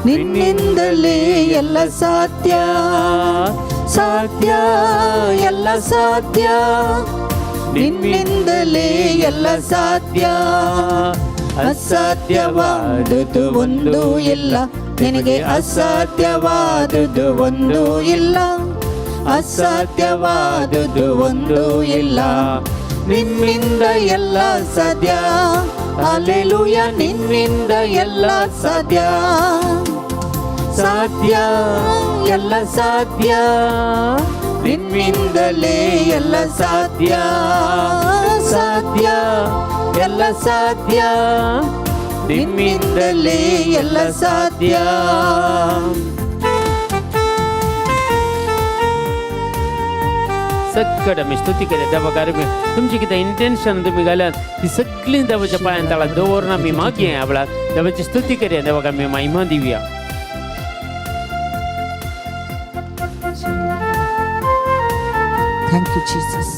[SPEAKER 2] ನಿನ್ನಿಂದಲೇ ಎಲ್ಲ ಸಾಧ್ಯ. ಸಾಧ್ಯ, ಎಲ್ಲ ಸಾಧ್ಯ, ನಿನ್ನಿಂದಲೇ ಎಲ್ಲ ಸಾಧ್ಯ. ಅಸಾಧ್ಯವಾದುದು ಒಂದು ಇಲ್ಲ ನಿನಗೆ, ಅಸಾಧ್ಯವಾದುದು ಒಂದು ಇಲ್ಲ, ಅಸಾಧ್ಯವಾದುದು ಒಂದು ಇಲ್ಲ. ನಿನ್ನಿಂದ ಎಲ್ಲ ಸಾಧ್ಯ. ಅಲೆಲುಯ, ನಿನ್ನಿಂದ ಎಲ್ಲ ಸಾಧ್ಯ.
[SPEAKER 1] ಸಾಧ್ಯ, ಎಲ್ಲ ಸಾಧ್ಯ, ನಿಮ್ಮಿಂದಲೇ ಎಲ್ಲ ಸಾಧ್ಯ. ಸಾಧ್ಯ, ಎಲ್ಲ ಸಾಧ್ಯ, ನಿಮ್ಮಿಂದಲೇ ಎಲ್ಲ ಸಾಧ್ಯ. सक्कड आमी स्तुती केल्या देवा आमी तुमची कितें इंटेन्शन तुमी घाल्यात ती सगळीं देवाच्या पांयान ताळा दवरून आमी मागया ह्या वेळार देवाची स्तुती करया, देवाक आमी महिमा दिवया.
[SPEAKER 2] Thank you, Jesus.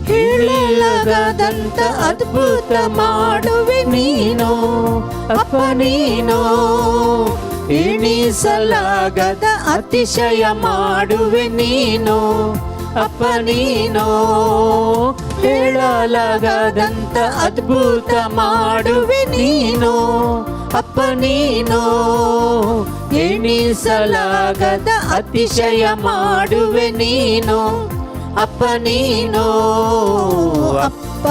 [SPEAKER 2] ಹೇಳಲಾಗದಂತ ಅದ್ಭುತ ಮಾಡುವೆ ನೀನು ಅಪ್ಪ ನೀನು, ಎಣಿಸಲಾಗದ ಅತಿಶಯ ಮಾಡುವೆ ನೀನು ಅಪ್ಪ ನೀನು, ಹೇಳಲಾಗದಂತ ಅದ್ಭುತ ಮಾಡುವೆ ನೀನು ಅಪ್ಪ ನೀನು, ಎಣಿಸಲಾಗದ ಅತಿಶಯ ಮಾಡುವೆ ನೀನು ಅಪ್ಪ ನೀನು. ಅಪ್ಪ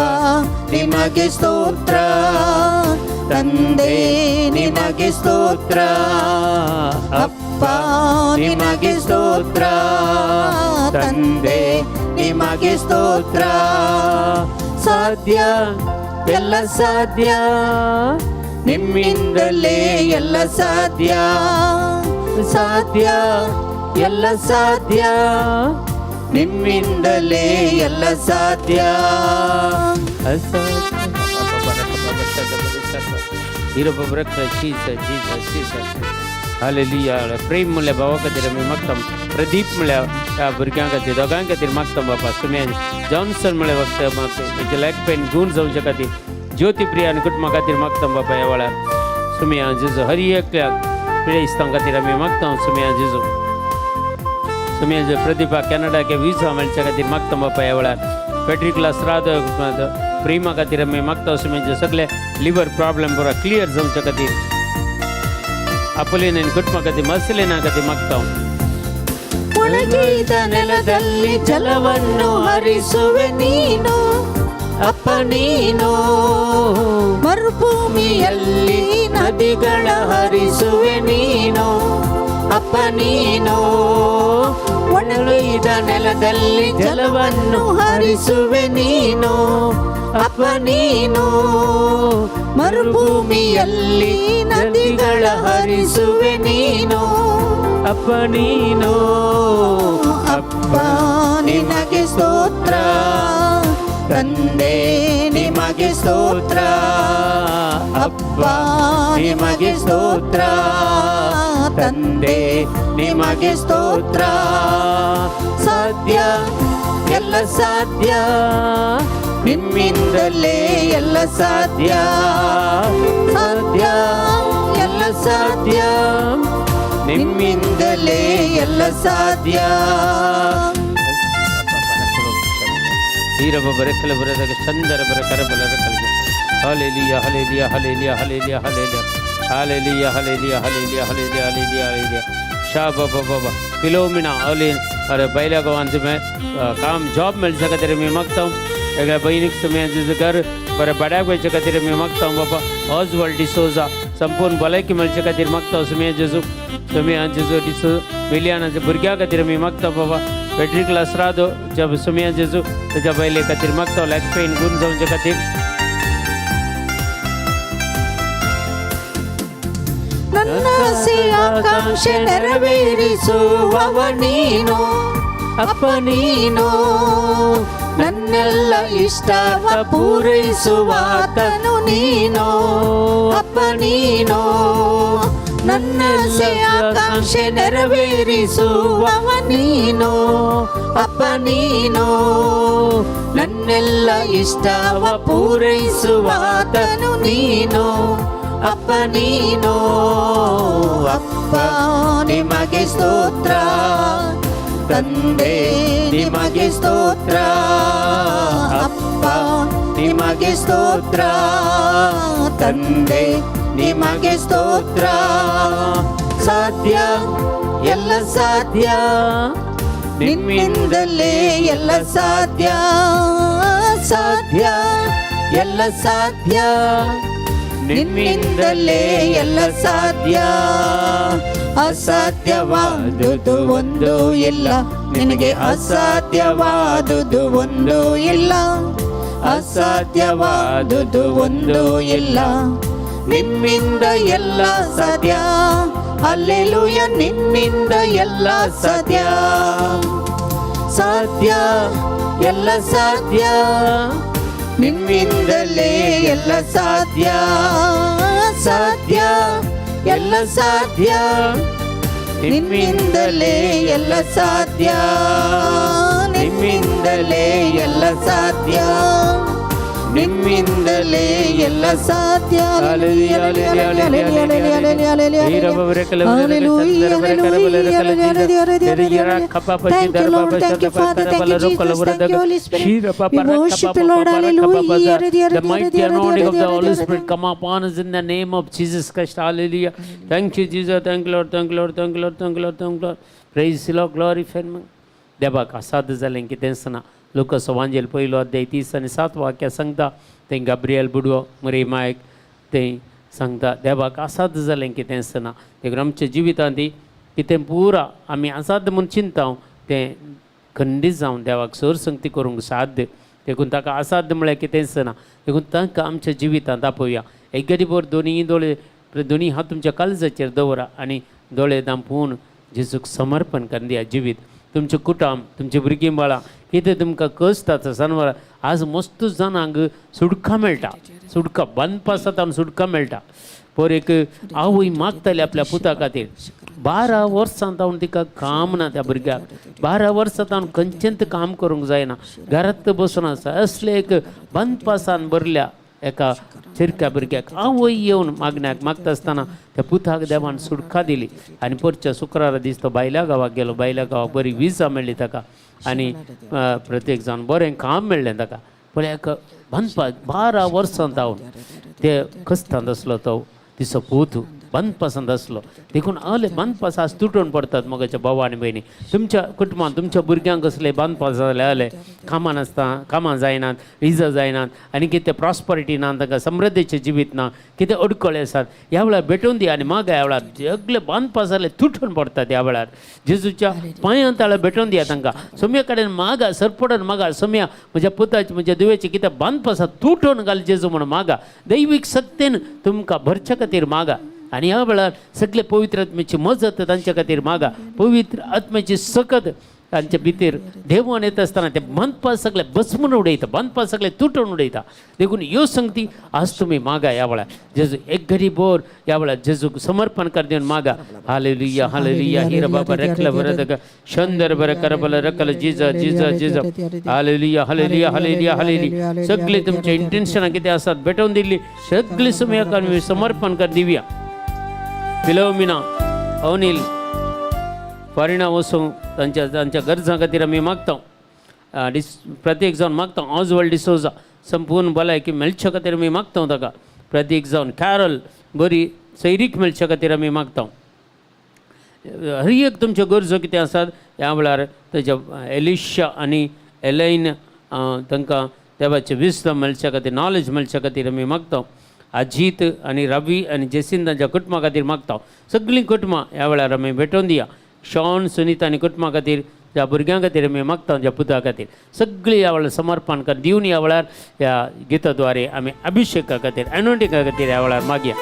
[SPEAKER 2] ನಿಮಗೆ ಸ್ತೋತ್ರ, ತಂದೆ ನಿಮಗೆ ಸ್ತೋತ್ರ, ಅಪ್ಪ ನಿಮಗೆ ಸ್ತೋತ್ರ, ತಂದೆ ನಿಮಗೆ ಸ್ತೋತ್ರ. ಸಾಧ್ಯ, ಎಲ್ಲ ಸಾಧ್ಯ, ನಿಮ್ಮಿಂದಲೇ ಎಲ್ಲ ಸಾಧ್ಯ. ಸಾಧ್ಯ, ಎಲ್ಲ ಸಾಧ್ಯ, ನಿಮ್ಮಿಂದಲೇ ಎಲ್ಲ ಸಾಧ್ಯ.
[SPEAKER 1] हालेलुया. प्रेम म्हणल्यार भावा खातीर आमी मागता, प्रदीप म्हणल्यार ह्या भुरग्यां खातीर, दोगां खातीर मागता बापा. सुमेन जॉन्सन म्हणल्यार वक्त तेजे लेग पेन गूण जावचे खातीर, ज्योती प्रिया आनी कुटुंबा खातीर मागता बापा ह्या वेळार. सुमिया जेजू हर एकल्याक पिडेस्तां खातीर आमी मागता. सुमिया जेजू, सुमिया जेजू प्रदीपा कॅनडाक विजा मेळच्या खातीर मागता बापा ह्या वेळार. पेट्रिक लास्राद प्रेमा खातीर आमी मागता. सुमिया जेजू सगळे लिवर प्रॉब्लम पुरा क्लियर जावच्या खातीर, ಅಪೋಲಿನ ಕುಟುಂಬ खातीर, ಮಸಲಿನ खातीर ಮಾಗ್ತಾ.
[SPEAKER 2] ಒಣಗಿದ ನೆಲದಲ್ಲಿ ಜಲವನ್ನು ಹರಿಸುವೆ ನೀನು ಅಪ್ಪ ನೀನು, ಮರುಭೂಮಿಯಲ್ಲಿ ನದಿಗಳ ಹರಿಸುವೆ ನೀನು ಅಪ್ಪ ನೀನು, ಒಣಗಿದ ನೆಲದಲ್ಲಿ ಜಲವನ್ನು ಹರಿಸುವೆ ನೀನು ಅಪ್ಪ ನೀನು, ಮರುಭೂಮಿಯಲ್ಲಿ ನದಿಗಳ ಹರಿಸುವೆ ನೀನು
[SPEAKER 1] ಅಪ್ಪ ನೀನು.
[SPEAKER 2] ಅಪ್ಪ ನಿನಗೆ ಸ್ತೋತ್ರ, ತಂದೆ ನಿಮಗೆ ಸ್ತೋತ್ರ, ಅಪ್ಪ ನಿಮಗೆ ಸ್ತೋತ್ರ, ತಂದೆ ನಿಮಗೆ ಸ್ತೋತ್ರ. ಸಾಧ್ಯ, ಎಲ್ಲ ಸಾಧ್ಯ, ನಿಮ್ಮಿಂದಲೇ ಎಲ್ಲ ಸಾಧ್ಯ. ಸಾಧ್ಯ, ಎಲ್ಲ ಸಾಧ್ಯ, ನಿಮ್ಮಿಂದಲೇ ಎಲ್ಲ ಸಾಧ್ಯ.
[SPEAKER 1] ವೀರಬ ಬರದಾಗ ಚಂದರ ಬರ ಕರಬಲ ರಕಲ್ಗೆ. Hallelujah, hallelujah, hallelujah, hallelujah, hallelujah, hallelujah, hallelujah, hallelujah, hallelujah, hallelujah, hallelujah. Shah Baba Baba Philomena Ali अरे बैल्या गांवान तुवें काम जॉब मेळच्या खातीर आमी मागता. एका बहिणीक तुमी घर बरें बड्याक वयच्या खातीर आमी मागता बाबा. ऑजवल्ड डिसोजा संपूर्ण भलायकी मेळच्या खातीर मागता. सुमी जेजू, सुमी जेजू डिसो मिलियानाच्या भुरग्यां खातीर आमी मागता बाबा. पेट्रिक लासरादो जब सुमिया जेजू तेच्या बायले खातीर मागता, लेग पेन गुण जावचे खातीर.
[SPEAKER 2] ನನ್ನ ಆಸೆ ಆಕಾಂಕ್ಷೆ ನೆರವೇರಿಸುವವ ನೀನು ಅಪ್ಪ ನೀನು, ನನ್ನೆಲ್ಲ ಇಷ್ಟವ ಪೂರೈಸುವಾತನು ನೀನು ಅಪ್ಪ ನೀನು, ನನ್ನ ಆಸೆ ಆಕಾಂಕ್ಷೆ ನೆರವೇರಿಸುವವ ನೀನು ಅಪ್ಪ ನೀನು, ನನ್ನೆಲ್ಲ ಇಷ್ಟವ ಪೂರೈಸುವಾತನು ನೀನು ಅಪ್ಪ ನೀನು. ಅಪ್ಪ ನಿಮಗೆ ಸ್ತೋತ್ರ, ತಂದೆ ನಿಮಗೆ ಸ್ತೋತ್ರ, ಅಪ್ಪ ನಿಮಗೆ ಸ್ತೋತ್ರ, ತಂದೆ ನಿಮಗೆ ಸ್ತೋತ್ರ. ಸಾಧ್ಯ, ಎಲ್ಲ ಸಾಧ್ಯ, ನಿಮ್ಮಿಂದಲೇ ಎಲ್ಲ ಸಾಧ್ಯ. ಸಾಧ್ಯ, ಎಲ್ಲ ಸಾಧ್ಯ, ನಿನ್ನಿಂದಲೇ ಎಲ್ಲ ಸಾಧ್ಯ. ಅಸಾಧ್ಯವಾದುದು ಒಂದು ಇಲ್ಲ, ನಿನಗೆ ಅಸಾಧ್ಯವಾದುದು ಒಂದು ಇಲ್ಲ. ಅಸಾಧ್ಯವಾದುದು ಒಂದು ಇಲ್ಲ, ನಿಮ್ಮಿಂದ ಎಲ್ಲ ಸಾಧ್ಯ. ಅಲ್ಲೆಲೂಯ, ನಿನ್ನಿಂದ ಎಲ್ಲ ಸಾಧ್ಯ. ಸಾಧ್ಯ, ಎಲ್ಲ ಸಾಧ್ಯ, ನಿಮ್ಮಿಂದಲೇ ಎಲ್ಲ ಸಾಧ್ಯ. ಸಾಧ್ಯ, ಎಲ್ಲ ಸಾಧ್ಯ, ನಿಮ್ಮಿಂದಲೇ ಎಲ್ಲ ಸಾಧ್ಯ. ನಿಮ್ಮಿಂದಲೇ ಎಲ್ಲ ಸಾಧ್ಯ, ನಿಮ್ಮಿಂದಲೇ ಎಲ್ಲ ಸಾಧ್ಯ. Thank you, Lord. Thank you, Father. Thank you, Jesus. Thank you, Holy Spirit. We worship you, Lord. Hallelujah.
[SPEAKER 1] The mighty anointing of the Holy Spirit come upon us in the name of Jesus Christ. Hallelujah. Thank you, Jesus. Thank you, Lord. Thank you, Lord. Thank you, Lord. Thank you, Lord. Thank you, Lord. Praise the Lord. Glorify Him. देवाक असाध्य जालें कितेंच ना. Lucas वांजेल पयलो अध्याय 30 आणि 7 वाक्य सांगता. थंय गाब्रियल बुडवो मरे मायक थंय सांगता, देवाक असाध्य जालें कितेंच ना. देखून आमच्या जिवितांत कितें पुरा आमी असाध्य म्हूण चिंता, तें खंडीत जावन देवाक सर संगती करूंक साध्य. देखून ताका असाध्य म्हळ्यार कितेंच ना. देखून तांकां आमच्या जिवितांत आपोवया. एक गरीबर दोनी दोळे, दोनी हात तुमच्या काळजाचेर दवरा आनी दोळे दांपून जेजूक समर्पण करून दिया जिवीत. तुमचें कुटुंब, तुमचीं भुरगीं बाळां, कितें तुमकां कष्ट जनावरां. आज मस्त जाणांक सुडका मेळटा, सुडका बांदपासात सुडका मेळटा. पर एक आवय मागताली आपल्या पुता खातीर. 12 वर्सां जावन तिका काम ना. त्या भुरग्याक 12 वर्सां जावन खंयचेंच काम करूंक जायना, घरांत बसून आसा. असले एक बांदपासान भरल्या एका चिरक्या भुरग्याक आवय येवन मागण्याक मागता आसतना त्या पुताक देवान सुटका दिली. आनी परच्या शुक्रारा दीस तो बायल्या गांवाक गेलो. बायल्या गांवाक बरी विजा मेळ्ळी ताका आनी प्रत्येक जावन बरें काम मेळ्ळें ताका. पळय, एक बांदपाक 12 वर्सां जावन ते कस्तांत आसलो तो तिचो पूत, बांदपासांत आसलो. देखून आले बांदपास आज तुटून पडतात. मोगाच्या भाव आनी भयणी, तुमच्या कुटुंबांत तुमच्या भुरग्यांक कसले बांदपास जाले आले, कामां नासता, कामां जायनात, विजा जायनात आनी कितें प्रॉस्परिटी ना, तांकां समृद्धीचें जिवीत ना, कितें अडकळे आसात, ह्या वेळार भेटून दी आनी मागा. ह्या वेळार सगळे बांदपास जाले तुटून पडतात. ह्या वेळार जेजूच्या पांयां ताळा भेटून दिया तांकां. सोम्या कडेन मागा, सरपडून मागा, सोम्या म्हज्या पुताची, म्हज्या दुवेची कितें बांदपासा तुटून घाल जेजू म्हणून मागा. दैवीक सत्तेन तुमकां भरच्या खातीर मागा आनी ह्या वेळार सगळे पवित्र आत्म्याची मजत तांच्या खातीर मागा. पवित्र आत्म्याची सकत तांच्या भितर देवान येत आसतना ते बांदपास सगळे बसमून उडयता, बांदपास सगळे तुटून उडयता. देखून ह्यो संगती आज तुमी मागा. ह्या वेळार जेजू एक घरी बोर ह्या वेळार जेजूक समर्पण कर दिवन मागा. Hallelujah, hallelujah. हिर बाबा रखल बरं शंदर बरं करबल रकल. जिजा जिजा जिजा. Hallelujah, hallelujah, hallelujah, hallelujah. सगळे तुमचे इंटेन्शनां कितें आसात भेटोवन दिल्ली सगळी सुमयाक आमी समर्पण कर दिवया. फिलोमिना अनिल फारिणा वसूं तांच्या तांच्या गरजां खातीर आमी मागता. डिस प्रत्येक जावन मागता. ऑजवल्ड डिसोजा संपूर्ण भलायकी मेळच्या खातीर आमी मागता ताका. प्रत्येक जावन कॅरल बरी सैरीक मेळच्या खातीर आमी मागता. हर एक तुमच्यो गरजो कितें आसात ह्या वेळार तेज्या एलिशा आनी एलैन तांकां देवाचें विस्दम मेळच्या खातीर, नॉलेज मेळच्या खातीर आमी मागता. अजीत आनी रवी आनी जेसीन तांच्या कुटुंबा खातीर मागता. सगळीं कुटुंबां ह्या वेळार आमी भेटोवन दिया. शॉन सुनीता आनी कुटुंबा खातीर, ज्या भुरग्यां खातीर आमी मागता, ज्या पुता खातीर, सगळीं ह्या वेळार समर्पण कर दिवन ह्या वेळार ह्या गिताद्वारे आमी अभिशेका खातीर, एनोटिका खातीर ह्या वेळार मागया.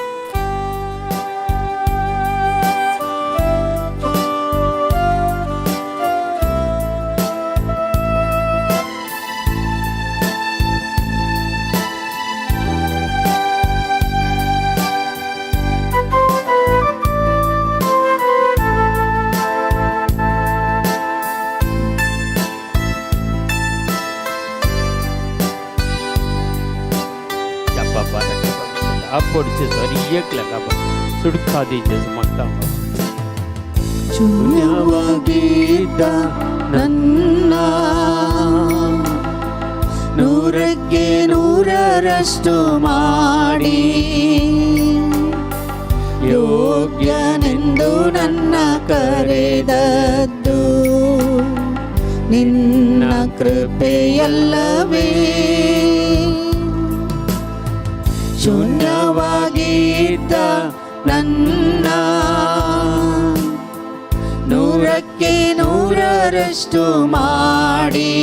[SPEAKER 1] आपोडचे सॉरी एक लाख आपण सुटका दी जेजू मागता.
[SPEAKER 2] ಶೂನ್ಯವಾಗಿದ್ದ ನನ್ನ 100ಕ್ಕೆ 100ರಷ್ಟು ಮಾಡಿ ಯೋಗ್ಯನೆಂದು ನನ್ನ ಕರೆದದ್ದು ನಿನ್ನ ಕೃಪೆಯಲ್ಲವೇ. ಶೂನ್ಯವಾಗಿದ್ದ ನನ್ನ 100ಕ್ಕೆ 100ರಷ್ಟು ಮಾಡಿ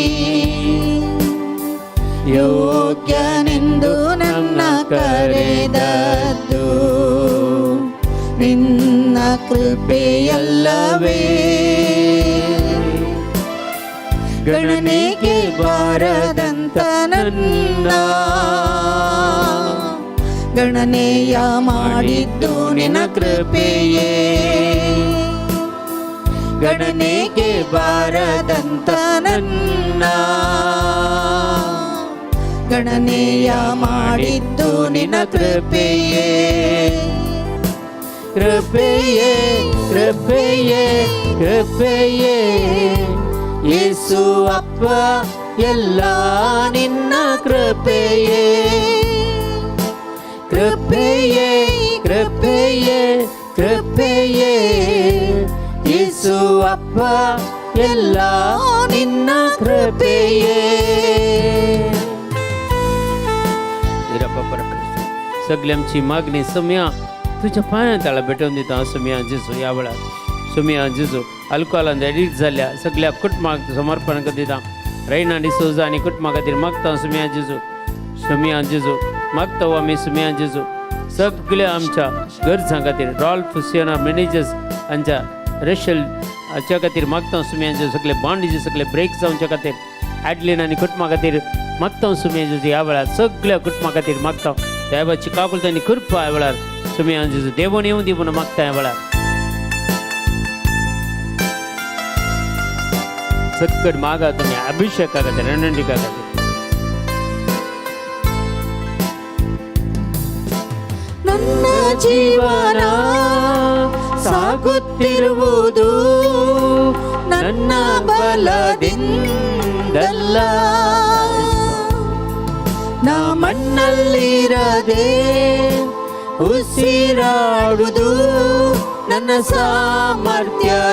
[SPEAKER 2] ಯೋಗ್ಯನೆಂದು ನನ್ನ ಕರೆದದ್ದು ನಿನ್ನ ಕೃಪೆಯಲ್ಲವೇ. ಗಣನೆಗೆ ಬಾರದಂತ ನನ್ನ ಗಣನೆಯ ಮಾಡಿದ್ದು ನಿನ್ನ ಕೃಪೆಯೇ. ಗಣನೆಗೆ ಬಾರದಂತ ನನ್ನ ಗಣನೆಯ ಮಾಡಿದ್ದು ನಿನ್ನ ಕೃಪೆಯೇ.
[SPEAKER 1] ಕೃಪೆಯೇ ಕೃಪೆಯೇ ಕೃಪೆಯೇ ಯೇಸು ಅಪ್ಪ ಎಲ್ಲ ನಿನ್ನ ಕೃಪೆಯೇ. ಕೃಪೆಯೇ ಕೃಪೆಯೇ ಕೃಪೆಯೇ ಯೇಸು ಅಪ್ಪ ಎಲ್ಲ ನಿನ್ನ ಕೃಪೆಯೇ. सगळी आमची मागणी सम्या तुझ्या पांया तळा भेटोवन दिता सुम्या जेजू. ह्या वेळार सुम्या जेजू अल्कोहोलान एडिक्ट जाल्ल्या सगळ्या कुटुंबाक समर्पण दिता. रैना डिसोजा आनी कुटुंबा खातीर मागता सुम्या जेजू. सुम्या जेजू मागता आमी सुम्या जेजू सगळ्या आमच्या गरजां खातीर रॉल्फ सियोना मॅनेजर्स हांच्या रेशल हाच्या खातीर मागता सुम्या जेजू. सगळे बांडेजी सगळे ब्रेक जावच्या खातीर ॲडलिन आनी कुटुंबा खातीर मागता सुम्या जेजू. ह्या वेळार सगळ्या कुटुंबा खातीर मागता देवाची काकुळट आनी कृपा ह्या वेळार सुम्या जेजू देवून येवन दी म्हणून मागता ह्या वेळार. सक्कड मागा तुमी अभिषेका खातीर रणंडिका खातीर.
[SPEAKER 2] ನನ್ನ ಜೀವನ ಸಾಗುತ್ತಿರುವುದು ನನ್ನ ಬಲದಿಂದಲ್ಲ, ನಾ ಮಣ್ಣಲ್ಲಿರದೆ ಉಸಿರಾಡುವುದು ನನ್ನ ಸಾಮರ್ಥ್ಯದಿಂದಲ್ಲ.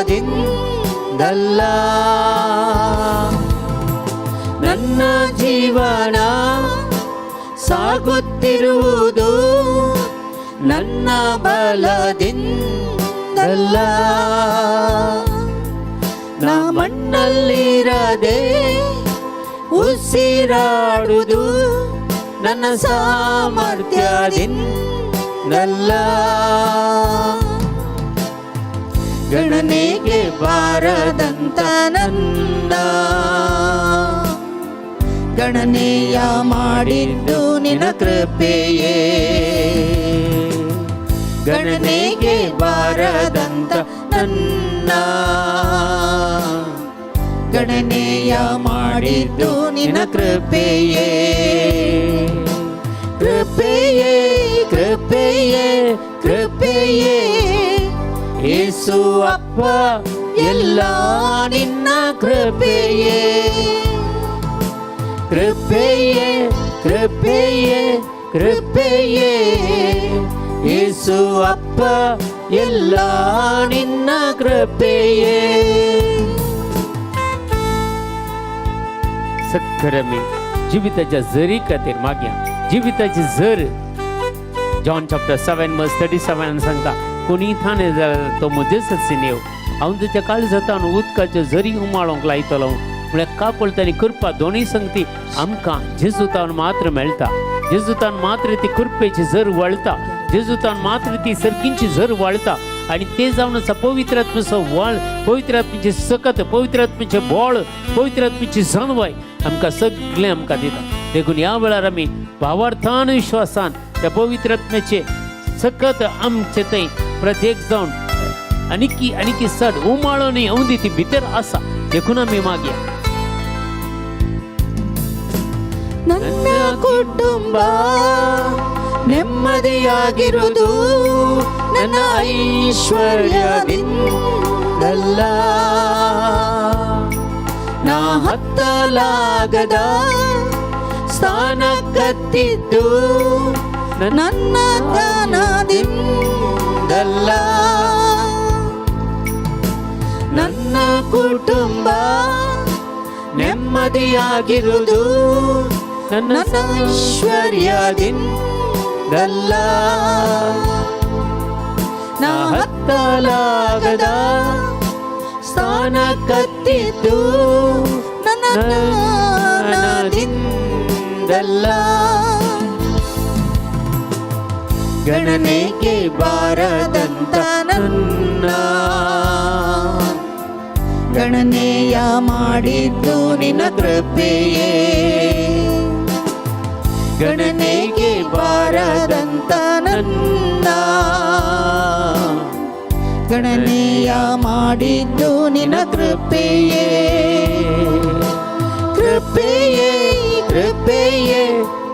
[SPEAKER 2] ನನ್ನ ಜೀವನ ಸಾಗುತ್ತಿರುವುದು ನನ್ನ ಬಲದಿಂದಲ್ಲ, ನಾ ಮಣ್ಣಲ್ಲಿರದೆ ಉಸಿರಾಡುವುದು ನನ್ನ ಸಾಮರ್ಥ್ಯದಿಂದಲ್ಲ. ಗಣನೆಗೆ ಬಾರದಂತ ನನ್ನ ಗಣನೆಯ ಮಾಡಿದ್ದು ನಿನ್ನ ಕೃಪೆಯೇ. ಗಣನೆಗೆ ಬಾರದಂತ ನನ್ನ ಗಣನೆಯ ಮಾಡಿದ್ದು ನಿನ್ನ ಕೃಪೆಯೇ. ಕೃಪೆಯೇ ಕೃಪೆಯೇ ಕೃಪೆಯೇ ಯೇಸು ಅಪ್ಪ ಎಲ್ಲ ನಿನ್ನ ಕೃಪೆಯೇ. ಕೃಪೆಯೇ ಕೃಪೆಯೇ ಕೃಪೆಯೇ ಯೇಸು ಅಪ್ಪ ಎಲ್ಲ ನಿನ್ನ ಕೃಪೆಯೇ.
[SPEAKER 1] सखरमी जिविताच्या जरी खातीर मागया. जिविताची जर जॉन चॅप्टर 7 वर्स 37 सांगता कोणी थाणे जाल्यार तो म्हजेच येव हांव तुज्या काळजांत उदकाच्यो जरी उमाळोंक लायतलो. म्हळ्यार काकुळट आनी कृपा दोनूय संगती आमकां जेजुतान मात्र मेळटा. जेजुतान मात्र ती कृपेची जर वळटा. जेजुतान मात्र ती सर्कींची जर वळटा आनी ते जावन आसा पवित्र आत्म्याचो वळ, पवित्र आत्म्याची सकत, पवित्र आत्म्याचें बळ, पवित्र आत्म्याची जाणवाय आमकां सगळें आमकां दिता. देखून ह्या वेळार आमी भावार्थान विश्वासान त्या पवित्र आत्म्याचे सकत आमचे थंय प्रत्येक जावन आनीकी आनीकी चड उमाळो न्ही अवदी ती भितर आसा. देखून आमी मागया.
[SPEAKER 2] ನನ್ನ ಕುಟುಂಬ ನೆಮ್ಮದಿಯಾಗಿರುವುದು ನನ್ನ ಐಶ್ವರ್ಯದಿಂದಲ್ಲ.
[SPEAKER 1] ನಾ ಹತ್ತಲಾಗದ ಸ್ಥಾನಕ್ಕತ್ತಿದ್ದು
[SPEAKER 2] ನನ್ನ ಜ್ಞಾನದಿಂದಲ್ಲ,
[SPEAKER 1] ನನ್ನ ಕುಟುಂಬ ನೆಮ್ಮದಿಯಾಗಿರುವುದು ನನ್ನ
[SPEAKER 2] ನನ್ನ ಐಶ್ವರ್ಯದಿಂದಲ್ಲ,
[SPEAKER 1] ನಾ ಹತ್ತಲಾಗದ ಸ್ಥಾನಕ್ಕತ್ತಿದ್ದು
[SPEAKER 2] ನನ್ನ ಜ್ಞಾನದಿಂದಲ್ಲ,
[SPEAKER 1] ಗಣನೆಗೆ ಬಾರದಂತ ನನ್ನ
[SPEAKER 2] ಗಣನೆಯ ಮಾಡಿದ್ದು ನಿನ್ನ ಕೃಪೆಯೇ, ಗಣನೆಗೆ ಬಾರದಂತ ನನ್ನ ಗಣನೆಯ ಮಾಡಿದ್ದು ನಿನ್ನ ಕೃಪೆಯೇ,
[SPEAKER 1] ಕೃಪೆಯೇ ಕೃಪೆಯೇ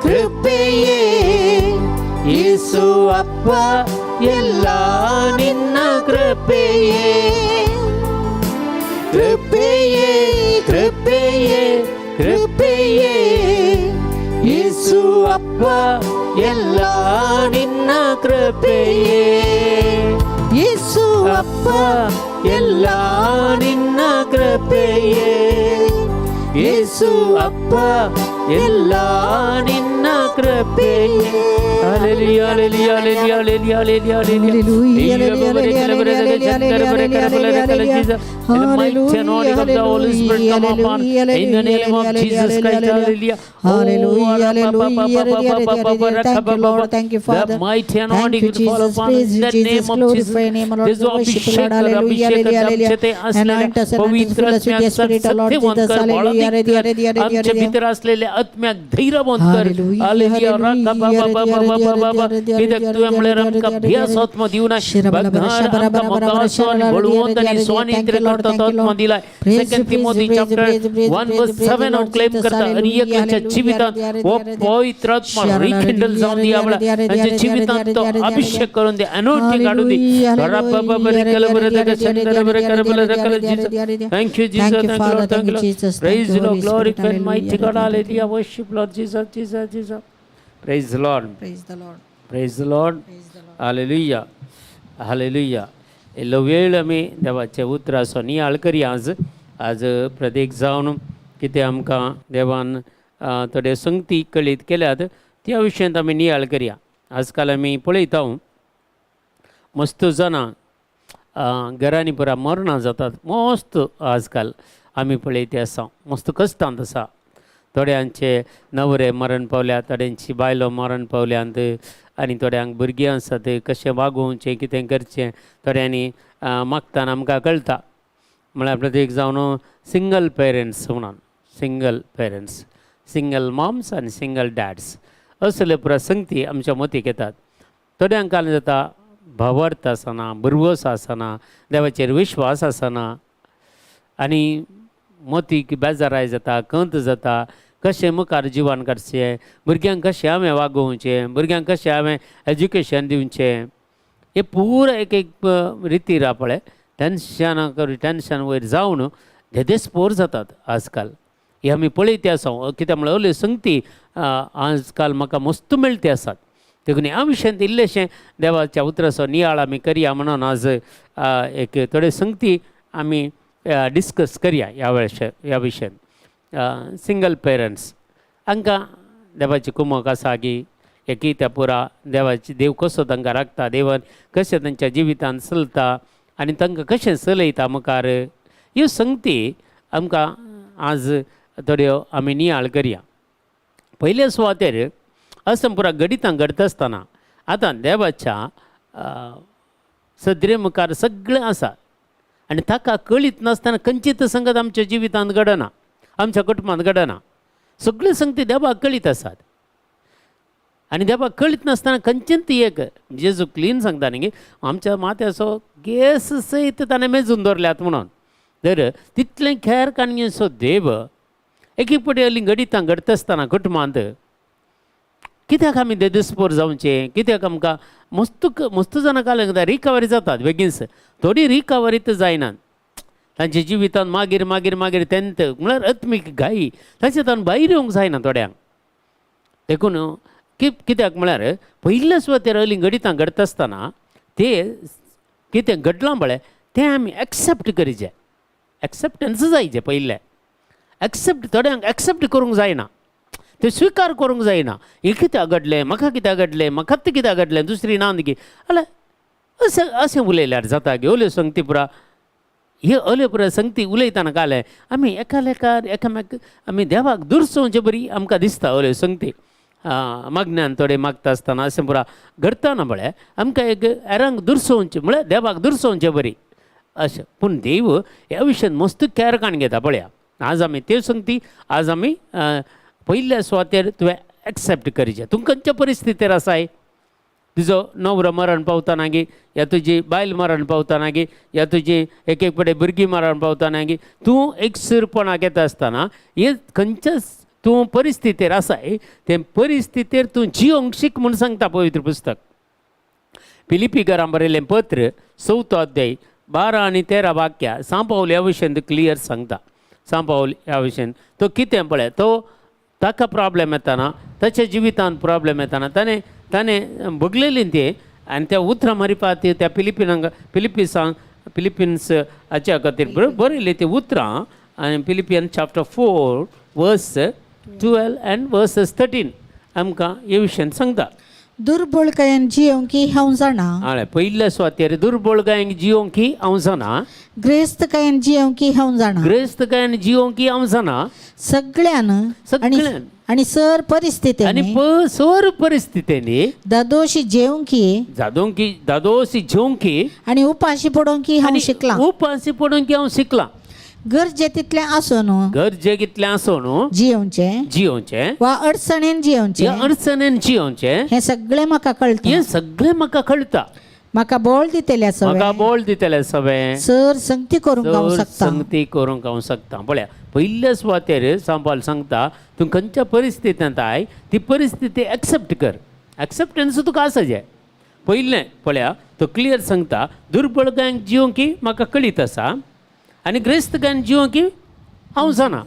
[SPEAKER 1] ಕೃಪೆಯೇ ಯೇಸು ಅಪ್ಪ ಎಲ್ಲ ನಿನ್ನ ಕೃಪೆಯೇ, ಕೃಪೆಯೇ ಕೃಪೆಯೇ ಕೃಪೆಯೇ ಯೇಸು ಅಪ್ಪ ಎಲ್ಲ ನಿನ್ನ ಕೃಪೆಯೇ,
[SPEAKER 2] ಯೇಸು
[SPEAKER 1] ಅಪ್ಪ ಎಲ್ಲ ನಿನ್ನ ಕೃಪೆಯೇ, ಯೇಸು ಅಪ್ಪ ಎಲ್ಲ ನಿನ್ನ ಕೃಪೆಯೇ. Hallelujah, hallelujah, hallelujah, hallelujah, hallelujah, hallelujah. In the mighty anointing of the Holy Spirit come upon in the name of Jesus Christ. Hallelujah.
[SPEAKER 2] Hallelujah, hallelujah, hallelujah. Thank you, Lord. Thank you, Father.
[SPEAKER 1] The mighty
[SPEAKER 2] Thank
[SPEAKER 1] anointing
[SPEAKER 2] you,
[SPEAKER 1] will fall
[SPEAKER 2] Jesus.
[SPEAKER 1] upon
[SPEAKER 2] Praise
[SPEAKER 1] in
[SPEAKER 2] you,
[SPEAKER 1] the name
[SPEAKER 2] Jesus.
[SPEAKER 1] of Jesus.
[SPEAKER 2] Glorify your name, Lord.
[SPEAKER 1] This
[SPEAKER 2] We worship you,
[SPEAKER 1] Abhishek
[SPEAKER 2] Lord. Hallelujah,
[SPEAKER 1] Abhishek
[SPEAKER 2] hallelujah, hallelujah.
[SPEAKER 1] आमचे ते असलेल्या
[SPEAKER 2] Anoint us, anoint us,
[SPEAKER 1] पवित्र
[SPEAKER 2] fill us with your
[SPEAKER 1] आत्म्यात
[SPEAKER 2] spirit, O Lord
[SPEAKER 1] सत्यवंत
[SPEAKER 2] Jesus.
[SPEAKER 1] कर,
[SPEAKER 2] Hallelujah,
[SPEAKER 1] बळाधिक
[SPEAKER 2] hallelujah,
[SPEAKER 1] कर.
[SPEAKER 2] hallelujah,
[SPEAKER 1] आमच्या
[SPEAKER 2] hallelujah.
[SPEAKER 1] भितर असलेल्या आत्म्याक धैर्यवंत कर.
[SPEAKER 2] Hallelujah,
[SPEAKER 1] hallelujah. राका बाबा बाबा बाबा बाबा. कित्याक तुवें म्हळ्यार आमकां भियास आत्मो दिवना, बघार आमकां मोगाचो आनी बळवंत आनी स्वनियंत्रण करता तो आत्मो दिलाय. Second Timothy chapter 1 verse 7 हांव क्लेम करता आनी एकल्याच्या जिवितांत हो पवित्र आत्मा रिकिंडल जावन दी आपल्या तांच्या जिवितांत तो अभिषेक करून दे, अनोइंटिंग काडून दी. Thank you, Jesus.
[SPEAKER 2] Thank you,
[SPEAKER 1] Thank you,
[SPEAKER 2] Father.
[SPEAKER 1] Lord.
[SPEAKER 2] Thank
[SPEAKER 1] Thank
[SPEAKER 2] you,
[SPEAKER 1] you, Lord.
[SPEAKER 2] Jesus. Thank
[SPEAKER 1] Praise
[SPEAKER 2] you,
[SPEAKER 1] the Lord.
[SPEAKER 2] Holy Spirit.
[SPEAKER 1] Glorify and mighty
[SPEAKER 2] Hallelujah.
[SPEAKER 1] God. Hallelujah. Worship Lord Jesus, Jesus, Jesus. Praise the Lord.
[SPEAKER 2] Praise the Lord.
[SPEAKER 1] Praise the Lord.
[SPEAKER 2] Praise the Lord.
[SPEAKER 1] Hallelujah. Hallelujah. इल्लो वेळ आमी देवाचे उतराचो नियाळ करया. आज आज प्रत्येक जावन कितें आमकां देवान थोडे संगती कळीत केल्यात त्या विशयांत आमी नियाळ करया. आजकाल आमी पळयता, मस्त जाणां घरांनी पुरा मरणां जातात. मस्त आजकाल आमी पळयते आसा, मस्त कश्टांत आसा. थोड्यांचे नवरे मरण पावल्यात, थोड्यांची बायलो मरण पावल्यांत आनी थोड्यांक भुरगीं आसात. कशें वागोवचें, कितें करचें, थोड्यांनी मागतना आमकां कळटा. म्हळ्यार प्रत्येक जावन सिंगल पेरंट्स म्हणून, सिंगल पेरंट्स, सिंगल मॉम्स आनी सिंगल डॅड्स असले पुरा संगती आमच्या मतीक येतात. थोड्यांक काल जाता भावार्थ आसना, भरवस आसना, देवाचेर विश्वास आसना आनी मतीक बेजाराय जाता, खंत जाता. कशें मुखार जिवन काडचें, भुरग्यांक कशें हांवें वागोवचें, भुरग्यांक कशें हांवें एज्युकेशन दिवचें, हे पुरा एक एक रितीर पळय टेन्शना करून टेन्शन वयर जावन धेदेस्पोर जातात आजकाल. हे आमी पळयते आसा. कित्याक म्हळ्यार असल्यो संगती आजकाल म्हाका मस्त मेळटी आसात. देखून ह्या विशयांत इल्लेशें देवाच्या उतराचो नियाळ आमी करया म्हणून आज एक थोडे संगती आमी डिस्कस करया ह्या वेळशे ह्या विशयान. सिंगल पेरंट्स हांकां देवाची कुमक आसा की एक त्या पुरा देवाची, देव कसो तांकां राखता, देवान कशें तांच्या जिवितांत चलता आनी तांकां कशें चलयता मुखार, ह्यो संगती आमकां आज थोड्यो आमी नियाळ करया. पयले सुवातेर असं पुरा घडितां घडता आसतना आतां देवाच्या सदरे मुखार सगळें आसा आनी ताका कळीत नासतना खंयचीच संगत आमच्या जिवितांत घडना, आमच्या कुटुंबांत घडना. सगळ्यो संगती देवाक कळीत आसात आनी देवाक कळीत नासतना खंयचेंच एक जेजू क्लीन सांगता न्ही की आमच्या माथ्याचो केस सयत ताणें मेजून दवरल्यात म्हणून. तर तितलें खेर काणयेचो देव एक एक फावटी असलीं घडितां घडता आसतना कुटुंबांत कित्याक आमी देदेस्पोर जावचें? कित्याक आमकां मस्त मस्त जाणां काल रिकवरी जातात बेगीनच, थोडी रिकवरी तर जायनात. तांच्या जिवितांत मागीर मागीर मागीर तेंत म्हळ्यार आत्मीक गायी ताचे तान भायर येवंक जायना थोड्यांक. देखून कित्याक म्हळ्यार पयल्या सुवातेर अली घडितां घडता आसतना ते कितें घडलां पळय तें आमी एक्सेप्ट करीचे, एक्सेप्टन्स जायचे पयलें. एक्सेप्ट थोड्यांक एक्सेप्ट करूंक जायना, ते स्विकार करूंक जायना. हें कित्याक घडलें, म्हाका कित्याक घडलें, म्हाकाच कित्याक घडलें, दुसरी ना गे जाल्यार अशें अशें उलयल्यार जाता गे. ओल्यो संगती पुरा हे ओल्यो पुरा संगती उलयतना कालें आमी एकालेकार एकामेक आमी देवाक दुरसोवचे बरी आमकां दिसता. ओल्यो संगती मागण्यान थोडे मागता आसतना अशें पुरा घडटा पळय आमकां एक हेरांक दुरसोवचें म्हळ्यार देवाक दुरसोवचे बरी अशें. पूण देव ह्या विशयान मस्त कॅर काण घेता पळया. आज आमी त्यो संगती आज आमी पयल्या सुवातेर तुवें एक्सेप्ट करचें. तूं खंयच्या परिस्थितीर आसाय, तुजो नवरो मरण पावतना गे, या तुजी बायल मरण पावतना गे, या तुजी एक एक फटे भुरगीं मरण पावतना गे, तूं एकसुरपणाक येता आसतना हे खंयच्या तूं परिस्थितीर आसाय ते परिस्थितीर तूं जियोंक शीक म्हूण सांगता पवित्र पुस्तक. फिलिपीकरां बरयलें पत्र 4थो अध्याय 12 आनी 13 वाक्या सांव पावल ह्या विशयान क्लियर सांगता. सांव पावल ह्या विशयान तो कितें पळय तो ताका प्रॉब्लेम येताना ताच्या जिवितांत प्रॉब्लेम येताना ताणें ताणें भोगलेली तें आनी त्या उतरां मारिपात त्या फिलिपिनांक फिलिपिसांक फिलिपिन्स हाच्या खातीर बरयली ती उतरां. आनी Philippian chapter 4 verse 12 and verses 13 आमकां हे विशयान सांगता.
[SPEAKER 2] दुर्बळकायेन जियोंक हांव जाणा,
[SPEAKER 1] हय, पयल्या सुवातेर दुर्बळकायेन जियोंक हांव जाणा,
[SPEAKER 2] ग्रेस्तकायेन जियोंक हांव जाणा,
[SPEAKER 1] ग्रेस्तकायेन जियोंक हांव जाणा,
[SPEAKER 2] सगळ्यान
[SPEAKER 1] सगळ्यान
[SPEAKER 2] आनी सर परिस्थितींनी
[SPEAKER 1] आनी सर परिस्थितींनी
[SPEAKER 2] दादोशी जेवंकी
[SPEAKER 1] जादोंकी दादोशी जेवंकी
[SPEAKER 2] आनी उपाशी पडोवंकी हांव शिकलां,
[SPEAKER 1] उपाशी पडोवंक हांव शिकलां,
[SPEAKER 2] गरजे तितलें आसून
[SPEAKER 1] गरजे कितलें आसून
[SPEAKER 2] जियोवचें
[SPEAKER 1] जियोवचें
[SPEAKER 2] वा अडचणेन जियोवचें
[SPEAKER 1] ह्या अडचणेन जियोवचें
[SPEAKER 2] हें सगळें म्हाका कळटा,
[SPEAKER 1] हें सगळें म्हाका कळटा,
[SPEAKER 2] म्हाका बळ दितलें
[SPEAKER 1] म्हाका
[SPEAKER 2] सगळें
[SPEAKER 1] बळ दितलें सगळें
[SPEAKER 2] सर संगती करूंक हांव शकता.
[SPEAKER 1] संगती करूंक हांव शकता. पळया पयल्या सुवातेर सांबाळ सांगता तूं खंयच्या परिस्थितींत I ती परिस्थिती एक्सेप्ट कर, एक्सेप्टन्स तुका आसा जाय. पयलें पळया तो क्लियर सांगता दुर्बळकायेन जियोंक म्हाका कळीत आसा आनी ग्रेस्तकायेन जियोंक हांव जाणा.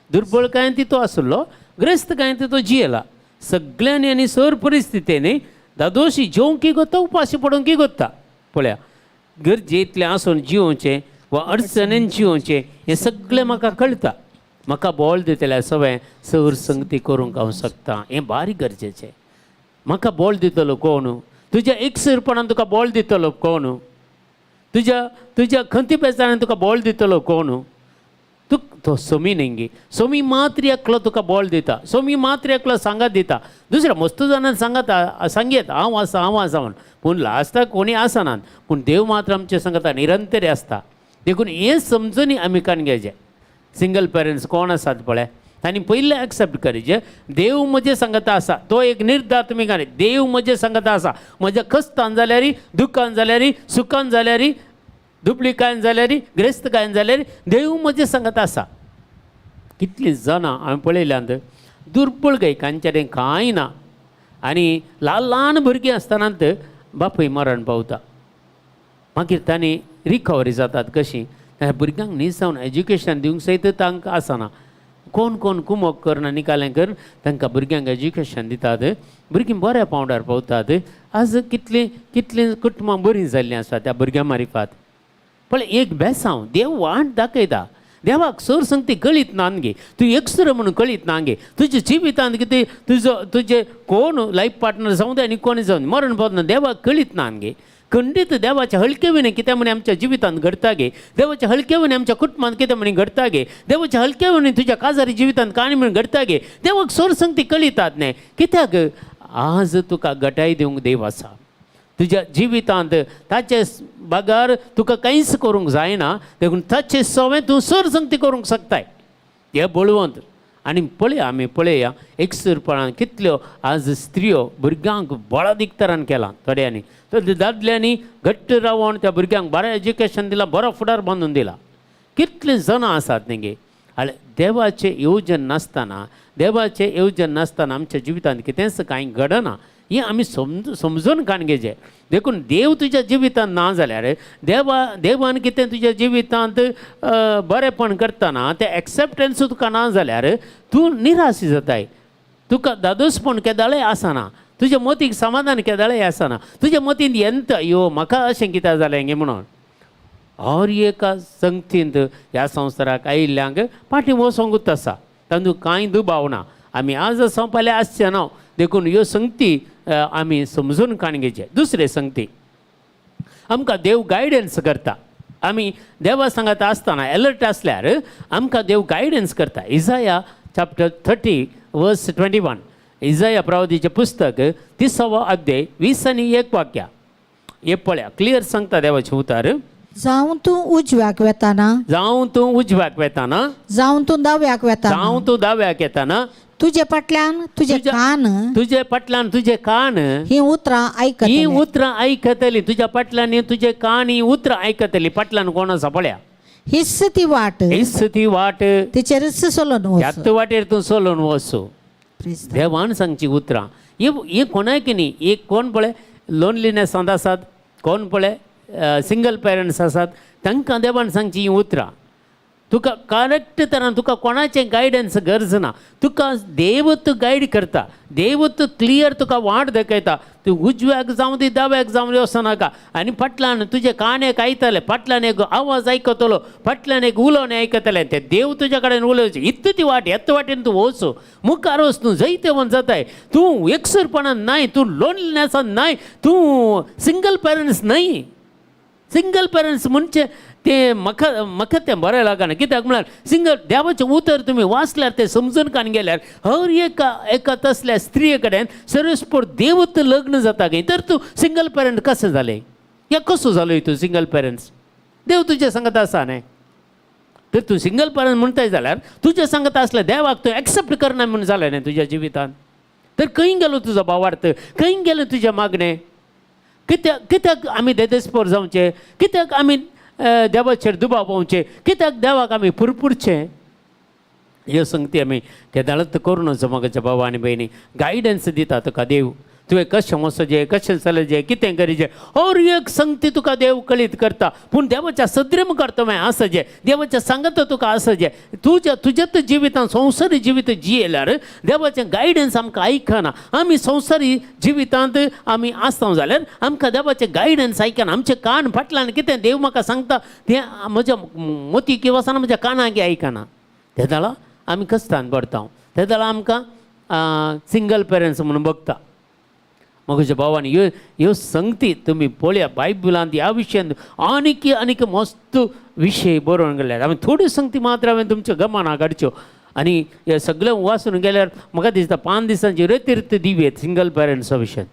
[SPEAKER 1] दुर्बळकायेन ती तो आसलो, ग्रेस्तकायेन ती तो जियेला. सगळ्यांनी आनी सर परिस्थितींनी दादोशी जेवंकी गोत्ता उपाशी पडोवंकी गोत्ता. पळया गरजे इतलें आसून जियोवचें वा अडचणेन जियोवचें हें सगळें म्हाका कळटा, म्हाका बळ दितलें सगळें सर संगती करूंक हांव शकता. हें बारीक गरजेचें. म्हाका बळ दितलो कोण? तुज्या एकसुरपणान तुका बळ दितलो कोण? तुज्या तुज्या खंती पेचान तुका बळ दितलो कोण? तूं तो सोमी न्ही, सोमी मात्र एकलो तुका बळ दिता, सोमी मात्र एकलो सांगात दिता. दुसऱ्या मस्त जाणां सांगात सांगयत हांव आसा हांव आसा म्हूण, पूण लास्टाक कोणी आसनात. पूण देव मात्र आमचे सांगता निरंतर आसता. देखून हें समजून आमी कान घेवचें. सिंगल पेरंट्स कोण आसात पळय तांणी पयलें एक्सेप्ट करचें देव म्हजें सांगता आसा, तो एक निर्धार तुमी घाली देव म्हजें सांगता आसा, म्हज्या कश्टान जाल्यार, दुखान जाल्यार, सुखान जाल्यार, दुबळीकायन जाल्यार, ग्रेस्तकायन जाल्यार देव म्हजें सांगता आसा. कितलीं जाणां हांवें पळयल्यांत दुर्बळ गायकांचें कांय ना आनी ल्हान ल्हान भुरगीं आसतनाच बापूय मरण पावता. मागीर तांणी रिकवरी जातात कशी, त्या भुरग्यांक न्ही जावन एज्युकेशन दिवंक सयत तांकां आसना. कोण कोण कुमोक करून निकालें करून तांकां भुरग्यांक एज्युकेशन दितात, भुरगीं बऱ्या पावंड्यार पावतात. आज कितलीं कितलीं कुटुंबां बरीं जाल्लीं आसा त्या भुरग्यां मारिफात. पळय एक बेसांव देव वाट दाखयता, देवाक सर संगती कळीत ना गे, तूं एकसुरो म्हणून कळीत ना गे, तुज्या जिवितांत कितें तुजो तुजे कोण लायफ पार्टनर जावं दे आनी कोण जावं मरण पावतना देवाक कळीत ना गे. खंडीत देवाच्या हलके विणे कितें म्हण आमच्या जिवितांत घडटा गे, देवाच्या हलके विणे आमच्या कुटुंबांत कितें म्हण घडटा गे, देवाच्या हलके विणे तुज्या काजारी जिवितांत काणी म्हण घडटा गे, देवाक सोर संगती कळितात न्ही. कित्याक आज तुका गटाय दिवंक देव आसा. तुज्या जिवितांत ताचे बगर तुका कांयच करूंक जायना, देखून ताचे सवें तूं सर संगती करूंक शकताय. हे बळवंत आनी पळया आमी पळया एकसुरपणान कितल्यो आज स्त्रियो भुरग्यांक बळादीक तरान केलां थोड्यांनी, तर दादल्यांनी घट्ट रावन त्या भुरग्यांक बरें एज्युकेशन दिलां, बरो फुडार बांदून दिला. कितलीं जाणां आसात न्ही गे. आनी देवाचें येवजण नासतना, देवाचें येवजण नासतना आमच्या जिवितांत कितेंच कांय घडना. हें आमी समजून काण घेवचें. देखून देव तुज्या जिवितांत ना जाल्यार देवान कितें तुज्या जिवितांत बरेंपण करतना तें एक्सेप्टन्स तुका ना जाल्यार तूं निराश जाताय. तुका दादोसपण केदाळें आसना, तुज्या मतीक समाधान केदाळें आसना, तुज्या मतींत येता अयो म्हाका अशें कित्याक जालें गे म्हणून. हर एका संगतींत ह्या संवसाराक आयिल्ल्यांक फाटीं वचोंकूच आसा, तातूंत कांय दुबाव ना. आमी आज आसा फाल्यां आसचें ना. देखून ह्यो संगती आमी समजून काण घेवचें. दुसरे संगती आमकां देव गायडन्स करता. आमी देवा सांगात आसतना एलर्ट आसल्यार आमकां देव गायडन्स करता. इजाया चॅप्टर 30 वर्स 21, इजाया प्रवादीचें पुस्तक 30वो अध्याय 20 आनी 1 वाक्या हे पळया, क्लियर सांगता देवाचें उतार.
[SPEAKER 2] जावं तूं उजव्याक वेताना,
[SPEAKER 1] जावं तूं उजव्याक वेताना,
[SPEAKER 2] जावं तूं दाव्याक वेताना,
[SPEAKER 1] जावं तूं दाव्याक येताना,
[SPEAKER 2] तुजे फाटल्यान तुजे कान,
[SPEAKER 1] तुजे फाटल्यान तुजे कान
[SPEAKER 2] ही उतरां
[SPEAKER 1] ही
[SPEAKER 2] आयकतले.
[SPEAKER 1] उतरां आयकतली. तुज्या फाटल्यान ही तुजे कान ही उतरां आयकतली. फाटल्यान कोण आसा पळया.
[SPEAKER 2] हीच ती वाट,
[SPEAKER 1] हीच ती वाट,
[SPEAKER 2] तिचेरच चलून वच.
[SPEAKER 1] त्याच वाटेर तूं चलून वचू.
[SPEAKER 2] Praise the-
[SPEAKER 1] देवान सांगची उतरां ही ही कोणाक न्ही. एक कोण पळय लोनलीनेसांत आसात, कोण पळय सिंगल पेरंट्स आसात, तांकां देवान सांगची ही उतरां. तुका करेक्ट तरान तुका कोणाचें गायडन्स गरज ना, तुका देव तूं गायड करता, देव तूं क्लियर तुका वाट दाखयता. तूं उजव्याक जावं दी दाव्याक जावं दी वचनाका. आनी फाटल्यान तुजे कान एक आयकतले, फाटल्यान एक आवाज आयकतलो, फाटल्यान एक उलोवणें आयकतलें, तें देव तुज्या कडेन उलोवचें. इतली ती वाट, येत वाटेन तूं वच, मुखार वच, तूं जैतवंत जाताय. तूं एकसुरपणान नाय, तूं लोनलीनेसान नाय, तूं सिंगल पेरंट्स न्हय. सिंगल पेरंट्स म्हणजे ते म्हाका म्हाका तें बरें लागना. कित्याक म्हळ्यार सिंगल देवाचें उतर तुमी वाचल्यार तें समजून कान गेल्यार हर एका एका तसल्या स्त्रिये कडेन सर्वेस्पोर देवत लग्न जाता गे, तर तूं सिंगल पेरंट कशें जालें या कसो जालो तूं सिंगल पेरंट्स? देव तुजें सांगत आसा न्ही. तर तूं सिंगल पेरंट म्हणटाय जाल्यार तुजें सांगत आसलें देवाक तूं एक्सेप्ट करना म्हूण जालें न्ही तुज्या जिवितान. तर खंय गेलो तुजो भावार्थ, खंय गेलें तुजें मागणें? कित्याक कित्याक आमी देदेस्पोर जावचें? कित्याक आमी देवाचेर दुबाव पावचें? कित्याक देवाक आमी पुरपुरचें? ह्यो संगती आमी केदाळच करूं नजो. म्हाका बाबा आनी भयणी गायडन्स दिता तुका देव, तुवें कशें वचचें, कशें चलचें, कितें करीचें, हर एक संगती तुका देव कळीत करता. पूण देवाच्या सदरे मुखार तुवें आसचें, देवाच्या सांगता तुका आसचें. तुज्या तुज्याच जिवितांत संवसारी जिवीत जियेल्यार देवाचें गायडन्स आमकां आयकना. आमी संवसारी जिवितांत आमी आसता जाल्यार आमकां देवाचें गायडन्स आयकना. आमचे कान फाटल्यान कितें देव म्हाका सांगता तें म्हज्या मोतीक वचना, म्हज्या कानाक आयकना. ते जाल्यार आमी कश्टान पडटा, ते जाल्यार आमकां सिंगल पेरंट्स म्हणून बघता. म्हज्या भावांनी ह्यो ह्यो संगती तुमी पळया, बायबलांत ह्या विशयान आनीक आनीक मस्त विशय बरोवन गेल्यात. हांवें थोड्यो संगती मात्र हांवें तुमच्या गमनाक हाडच्यो. आनी हे सगळें वाचून गेल्यार म्हाका दिसता 5 दिसांची रेतिर्त दिवयेत सिंगल पेरंट्सा विशयान.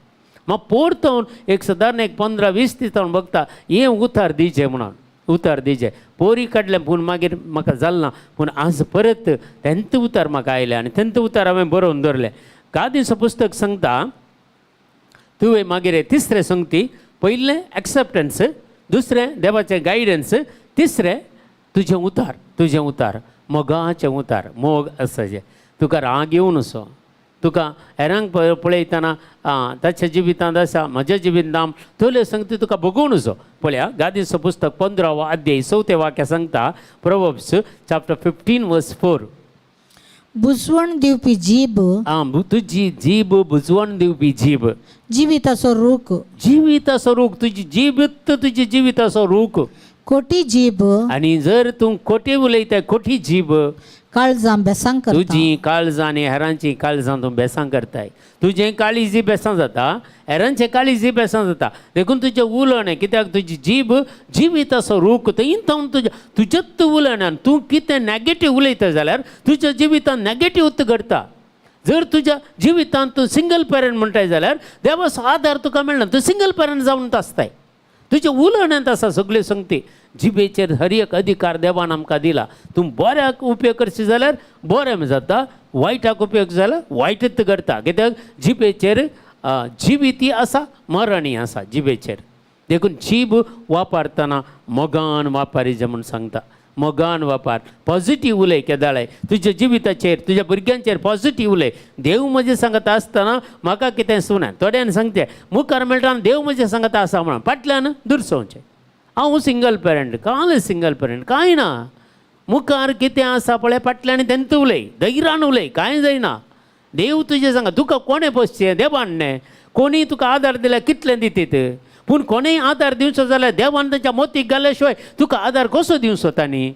[SPEAKER 1] म्हाका परतून एक सादारण एक 15-20 दिसां बघता हें उतार दिवचें म्हणून, उतार दिवचें पोरी काडलें, पूण मागीर म्हाका जालें ना. पूण आज परत तेंत उतार म्हाका आयलें आनी तेंत उतार हांवें बरोवन दवरलें. गादीचो पुस्तक सांगता तुवें मागीर तिसरें संगती, पयलें एक्सेप्टन्स, दुसरें देवाचें गायडन्स, तिसरें तुजें उतार, तुजें उतार मोगाचें उतार. मोग आसा जें तुका राग येवन असो तुका हेरांक पळयतना आं ताच्या जिवितांत आसा म्हज्या जिवितांत थोड्यो संगती तुका भोगोवन असो. पळया गादीचो पुस्तक 15वो अध्याय 4थें वाक्य सांगता, Proverbs chapter 15 verse 4.
[SPEAKER 2] बुजवण दिवपी जीब,
[SPEAKER 1] आं, तुजी जीब बुजवण दिवपी जीब,
[SPEAKER 2] जिविताचो रूख,
[SPEAKER 1] जिविताचो रूख, तुजी जीब तुजी जिविताचो रूख,
[SPEAKER 2] खोटी जीब,
[SPEAKER 1] आनी जर तूं खोटी उलयता, खोटी जीब,
[SPEAKER 2] काळजां बेसां करता.
[SPEAKER 1] तुजी काळजां आनी हेरांची काळजां तूं बेसां करताय. तुजें काळीज बेसां जाता, हेरांचें काळीज बेसां जाता. देखून तुजें उलोवणें, कित्याक तुजी जीब जिविताचो रूख, थंय थावन तुज्या तुजेच उलोवणें आनी तूं कितें नॅगेटीव उलयता जाल्यार तुज्या जिवितांत नॅगेटीव घडटा. जर तुज्या जिवितांत तूं सिंगल पेरंट म्हणटाय जाल्यार देवाचो आदार तुका मेळना, तूं सिंगल पेरंट जावन आसताय. तुजें उलोवण्यांत आसा सगळ्यो संगती. जिबेचेर हर एक अधिकार देवान आमकां दिला. तूं बऱ्याक उपयोग करशी जाल्यार बरें जाता, वायटाक उपयोग जाल्यार वायटच करता. कित्याक जिबेचेर जिविती आसा, मरणी आसा जिबेचेर. देखून जीब वापरतना मोगान वापरीजे म्हूण सांगता. मोगान वापर, पॉझिटीव उलय. केदाळाय तुज्या जिविताचेर, तुज्या भुरग्यांचेर पॉझिटीव उलय. देव म्हजें सांगता आसतना म्हाका कितें सुना थोड्यान सांगचें मुखार मेळटा, देव म्हजें सांगता आसा म्हणून फाटल्यान दुरसोवचें. हांव सिंगल पेरंट, काल सिंगल पेरंट, कांय ना. मुखार कितें आसा पळय, फाटल्यान तेंत उलय, धैर्यान उलय, कांय जायना. देव तुजें सांगा. तुका कोणें पोसचें? देवान न्ही. कोणीय तुका आदार दिल्यार कितलें दितीत? पूण कोणेय आदार दिवचो जाल्यार देवान तांच्या मोतीक घाल्या शिवाय तुका आदार कसो दिवचो तांणी?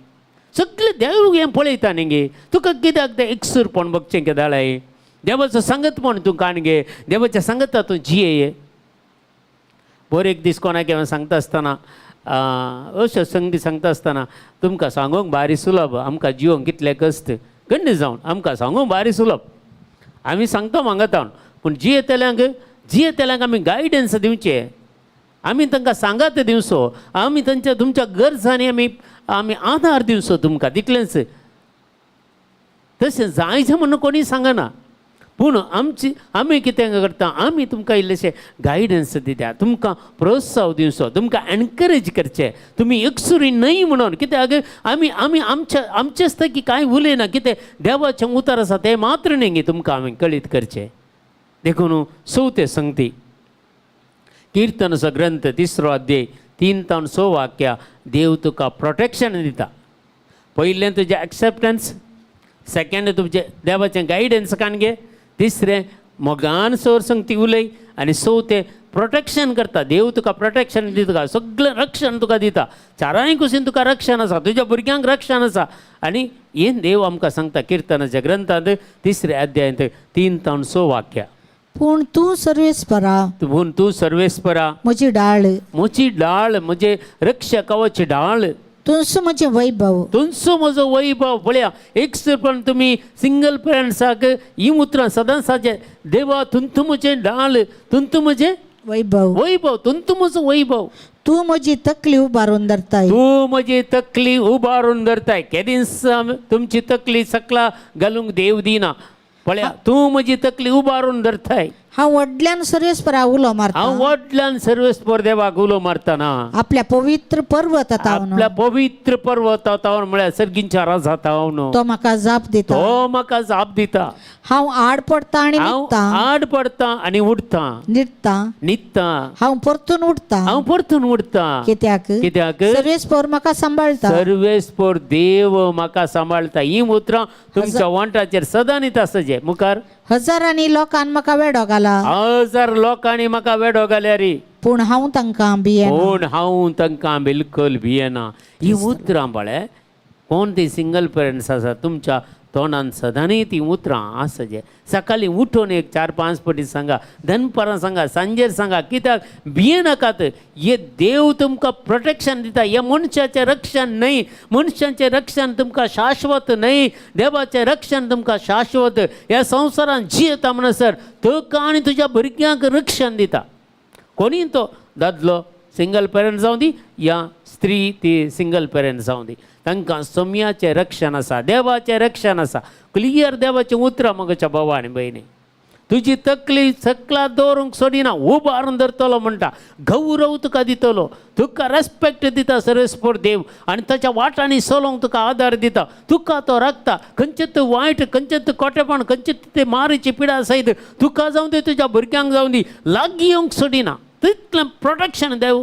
[SPEAKER 1] सगळें देव हें पळयता न्ही गे. तुका कित्याक तें एकसूरपण बगचें केदाळाय? देवाचो सांगतपण तूं काण गे, देवाच्या सांगता तूं जिये. बरें, एक दीस कोणाक हांवें सांगता आसतना, अश्यो संगती सांगता आसतना, तुमकां सांगूंक भारी सुलभ, आमकां जिवंक कितलें कश्ट. गंड जावन आमकां सांगूंक भारी सुलभ, आमी सांगता मागता, पूण जियेतल्यांक आमी गायडन्स दिवचें, आमी तांकां सांगात दिवचो, आमी तांच्या तुमच्या गरजांनी आमी आमी आदार दिवचो तुमकां, तितलेंच. तशें जायचें म्हणून कोणी सांगना, पूण आमची आमी कितें करता, आमी तुमकां इल्लेशें गायडन्स दिता, तुमकां प्रोत्साहन दिवचो, तुमकां एनकरेज करचें, तुमी एकसुरी न्हय म्हणून. कित्याक आमी आमी आमच्या आमचेच की कांय उलयना. कितें देवाचें उतर आसा तें मात्र न्ही गे तुमकां आमी कळीत करचें. देखून चवथें संगती, किर्तनाचो ग्रंथ तिसरो अध्याय 3 तावन 6 वाक्या, देव तुका प्रोटेक्शन दिता. पयलें तुजें एक्सेप्टन्स, सेकंड तुमचें देवाचें गायडन्स काण घे, तिसरें मोगान सोर संगती उलय, आनी चवथें प्रोटेक्शन करता. देव तुका प्रोटेक्शन दिता, तुका सगळें रक्षण तुका दिता. चारांय कुशीन तुका रक्षण आसा, तुज्या भुरग्यांक रक्षण आसा. आनी हें देव आमकां सांगता किर्तनाच्या ग्रंथांत तिसऱ्या अध्यायांत 3 तावन 6 वाक्या.
[SPEAKER 2] पूण तूं सर्वेस्परा,
[SPEAKER 1] पूण तूं सर्वेस्परा,
[SPEAKER 2] म्हजी डाळ,
[SPEAKER 1] म्हजी डाळ, म्हजे रक्षा कवच डाळ,
[SPEAKER 2] तूंच म्हजें वैभव.
[SPEAKER 1] तुमचो म्हजो वैभव. पळया, एक पण तुमी सिंगल पेरंट्साक ही उतरां सदांच साचे, देवा तुंतू म्हजें डाळ, तुंतू म्हजें
[SPEAKER 2] वैभव,
[SPEAKER 1] वैभव, तुंतू म्हजो वैभव.
[SPEAKER 2] तूं म्हजी तकली उबारून धरताय.
[SPEAKER 1] तूं म्हजी तकली उबारून धरताय. केदींच तुमची तकली सकला घालूंक देव दिना. पळया, तूं म्हजी तकली उबारून धरताय.
[SPEAKER 2] हांव व्हडल्यान सर्वेस्परा उलो मारता.
[SPEAKER 1] हांव व्हडल्यान सर्वेस्पर देवाक उलो मारतना,
[SPEAKER 2] आपल्या पवित्र पर्वता तावन,
[SPEAKER 1] आपल्या पवित्र पर्वता तावन, म्हळ्यार सर्गींच्या राजा तावन,
[SPEAKER 2] तो म्हाका जाप दिता.
[SPEAKER 1] तो म्हाका जाप दिता.
[SPEAKER 2] हांव आड पडटा आनी
[SPEAKER 1] हांव
[SPEAKER 2] न्हिदता,
[SPEAKER 1] आड पडता आनी उठता,
[SPEAKER 2] न्हिदता,
[SPEAKER 1] न्हिदता,
[SPEAKER 2] हांव परतून उठता.
[SPEAKER 1] हांव परतून उठता.
[SPEAKER 2] कित्याक?
[SPEAKER 1] कित्याक?
[SPEAKER 2] सर्वेस्पर म्हाका सांबाळटा.
[SPEAKER 1] सर्वेस्पर देव म्हाका सांबाळटा. ही उतरां तुमच्या वंठाचेर सदांच आसचे. मुखार.
[SPEAKER 2] हजारांनी लोकान म्हाका वेडो घाला,
[SPEAKER 1] हजार लोकांनी म्हाका वेडो घाल्यार,
[SPEAKER 2] पूण हांव तांकां भियेना.
[SPEAKER 1] पूण हांव तांकां बिलकुल भियेना. ही उतरां पळय, कोण ती सिंगल पेरंट्स आसा, तुमच्या तोंडान सदांय ती उतरां आसचे. सकाळीं उठून एक चार पांच पटी सांगा, दनपारां सांगा, सांजेर सांगा. कित्याक भियेनाकात. हे देव तुमकां प्रोटेक्शन दिता. हे मनशाचें रक्षण न्हय, मनशाचें रक्षण तुमकां शाश्वत न्हय, देवाचें रक्षण तुमकां शाश्वत. ह्या संवसारांत जियेता म्हणसर तुका आनी तुज्या भुरग्यांक रक्षण दिता. कोणी तो दादलो सिंगल पेरंट जावं दी या स्त्री ती सिंगल पेरंट जावं दी, तांकां सोम्याचें रक्षण आसा, देवाचें रक्षण आसा. क्लियर देवाचें उतरां. म्हज्या भावा आनी भयणी, तुजी तकली सकला दवरूंक सोडिना, उबारून धरतलो म्हणटा. गौरव तुका दितलो, तुका रेस्पेक्ट दिता सर्वेस्पर देव, आनी ताच्या वाटांनी चलोवंक तुका आदार दिता. तुका तो राखता. खंयचें वायट, खंयचें खोटेपण, खंयचें ते मारीची पिडा सयत तुका जावं दी, तुज्या भुरग्यांक जावं दी, लागीं येवंक सोडिना. तितलें प्रोटेक्शन देव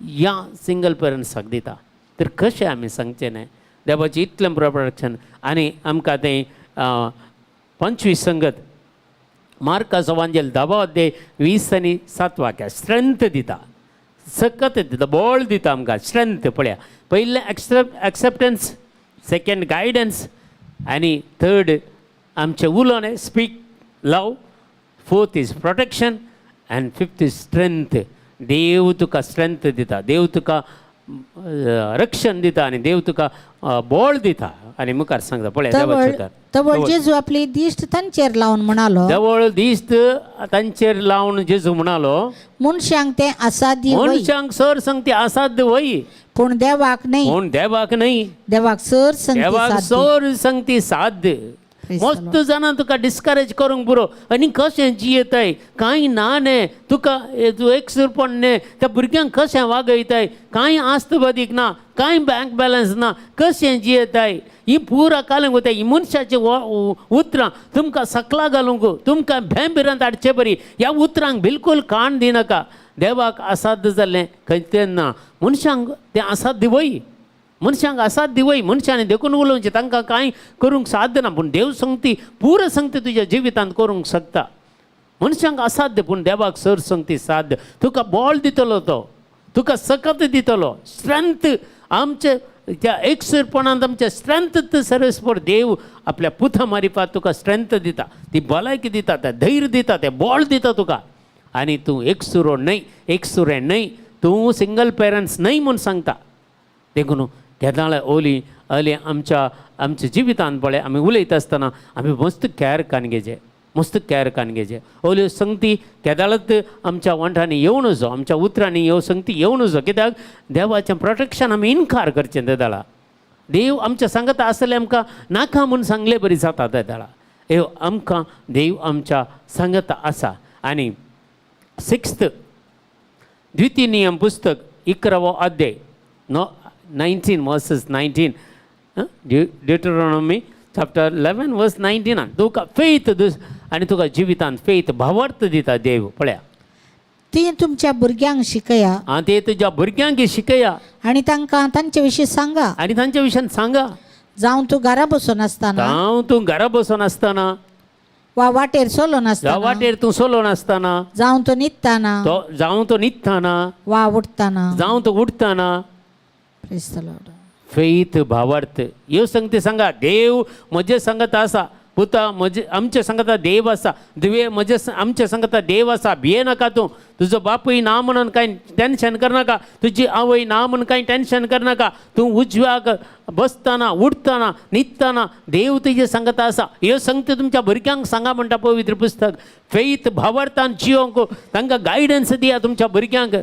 [SPEAKER 1] ह्या सिंगल पेरंट्साक दिता. तर कशें आमी सांगचें न्हय देवाचें इतलें प्रोटेक्शन? आनी आमकां तें 25 संगत, मार्काचो वांजेल 10वो अध्याय 20 आनी 7 वाक्या, स्ट्रेंथ दिता, सकत दिता, बळ दिता आमकां, स्ट्रेंथ. पळया, पयलें एक्सेप्टन्स, सेकंड गायडन्स, आनी थर्ड आमचें उलोवणें, speak love, fourth is protection and fifth is strength. देव तुका स्ट्रेंथ दिता, देव तुका रक्षण दिता, आनी देव तुका बळ दिता. आनी मुखार सांगता पळया
[SPEAKER 2] तवळ
[SPEAKER 1] देवाचें उतर.
[SPEAKER 2] तवळ जेजू आपली दिश्ट तांचेर लावन म्हणालो,
[SPEAKER 1] जवळ दिश्ट तांचेर लावन जेजू म्हणालो,
[SPEAKER 2] मनशांक तें असाध्य व्हय,
[SPEAKER 1] मनशांक सर संगती असाध्य वय,
[SPEAKER 2] पूण देवाक न्हय.
[SPEAKER 1] पूण देवाक न्हय.
[SPEAKER 2] देवाक सर संगती
[SPEAKER 1] देवाक
[SPEAKER 2] साध्य.
[SPEAKER 1] सर संगती साध्य.
[SPEAKER 2] Praise the
[SPEAKER 1] मस्त जाणां तुका डिस्करेज करूंक पुरो आनी कशें जियेताय कांय ना न्हे तुका तूं एकसुरपण न्हे त्या भुरग्यांक कशें वागयताय कांय आस्त बदीक ना कांय बँक बॅलन्स ना कशें जियेताय ही पुरा कालूंक वताय ही मनशाची उतरां तुमकां सकला घालूंक तुमकां भें भिरांत हाडचे बरी ह्या उतरांक बिलकूल काण दिनाका. देवाक असाध्य जाल्लें खंय तें ना. मनशांक तें असाध्य वय, मनशांक असाध्य वय, मनशांनी देखून उलोवचें तांकां कांय करूंक साध्य ना, पूण देव संगती पुरो संगती तुज्या जिवितांत करूंक शकता. मनशांक असाध्य पूण देवाक सर संगती साध्य. तुका बळ दितलो तो, तुका सकत दितलो, स्ट्रेंथ. आमचे त्या एकसुरपणांत आमच्या स्ट्रेंथ सर्वेस्पर देव आपल्या पुता मारिफात तुका स्ट्रेंथ दिता, ती भलायकी दिता, तें धैर्य दिता, तें बळ दिता तुका. आनी तूं एकसुरो न्हय, एकसुरें न्हय, तूं सिंगल पेरंट्स न्हय म्हूण सांगता. देखून केदाळे ओली अली आमच्या आमच्या जिवितांत पळय आमी उलयता आसतना आमी मस्त कॅर कान घेवचें, मस्त कॅर कान घेवचें. ओल्यो संगती केदाळत आमच्या वंठांनी येवं नजो, आमच्या उतरांनी ह्यो संगती येवं नजो, कित्याक देवाचें प्रोटेक्शन आमी इनकार करचें तेदाळा. देव आमच्या सांगता आसलें आमकां नाका म्हूण सांगले बरी जाता तेदाळा. ह्यो आमकां देव आमच्या सांगता आसा. आनी सिक्स्थ द्वितीय नियम पुस्तक 11वो अध्याय 19 verses 19, Deuteronomy chapter 11 verse 19. तुका फेथ आनी तुका जिवितांत फेथ भावार्थ दिता देव. पळया
[SPEAKER 2] ती तुमच्या भुरग्यांक शिकया
[SPEAKER 1] आं ते तुज्या भुरग्यांक शिकया
[SPEAKER 2] आनी तांकां तांचे विशीं सांगा.
[SPEAKER 1] आनी तांच्या विशयान सांगा.
[SPEAKER 2] जावं तूं घरा बसून आसतना
[SPEAKER 1] हांव तूं घरा बसून आसतना
[SPEAKER 2] वा वाटेर चलोन आसतना,
[SPEAKER 1] वाटेर तूं चलोन आसतना,
[SPEAKER 2] जावं तूं न्हिदतना
[SPEAKER 1] तो जावं तो न्हिदतना
[SPEAKER 2] वा उठतना.
[SPEAKER 1] जावं तूं उठतना.
[SPEAKER 2] Praise the Lord.
[SPEAKER 1] Faith भावार्थ ह्यो संगती सांगा. देव म्हजे सांगत आसा, पुता म्हजे आमचे सांगता देव आसा, दुवे म्हजे आमचे सांगता देव आसा. भिये नाका तूं, तुजो बापूय ना म्हणून कांय टेंशन करनाका, तुजी आवय ना म्हणून कांय टेंशन करनाका. तूं उजव्याक बसतना उठतना न्हिदतना देव तुजे सांगता आसा. ह्यो संगती तुमच्या भुरग्यांक सांगा म्हणटा पवित्र पुस्तक. फेथ भावार्थान जियोंक तांकां गायडन्स दिया तुमच्या भुरग्यांक.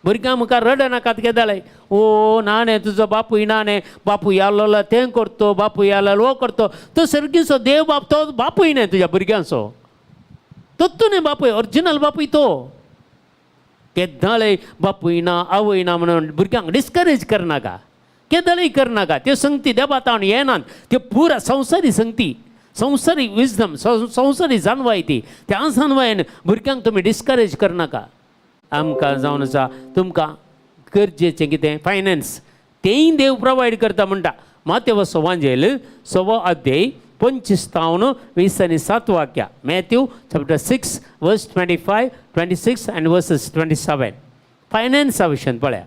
[SPEAKER 1] भुरग्यां मुखार रडनाकात केदाळे ओ ना न्हे तुजो बापूय ना न्हे, बापूय आलोलो तें करतो, बापूय आलोलो हो करतो. तो सर्गीचो देव बाप तो बापूय न्हय तुज्या भुरग्यांचो, तो न्हय बापूय, ओरिजिनल बापूय तो. केदाळे बापूय ना आवय ना म्हणून भुरग्यांक डिस्करेज करनाका, केदाळय करनाका. त्यो संगती देवा तावन येनात, त्यो पुरा संवसारी संगती, संवसारी विजडम, संवसारी जाणवाय ती. त्या जाणवायेन भुरग्यांक तुमी डिस्करेज करनाका. आमकां जावन आसा तुमकां गरजेचें कितें फायनान्स तेंय देव प्रोवायड करता म्हणटा. मातेव सवांजेल 6वो अध्याय 25 तावन 20 आनी 7 वाक्या. Matthew chapter 6 verse 25 26 and verses 27. फायनान्सा विशयान पळया.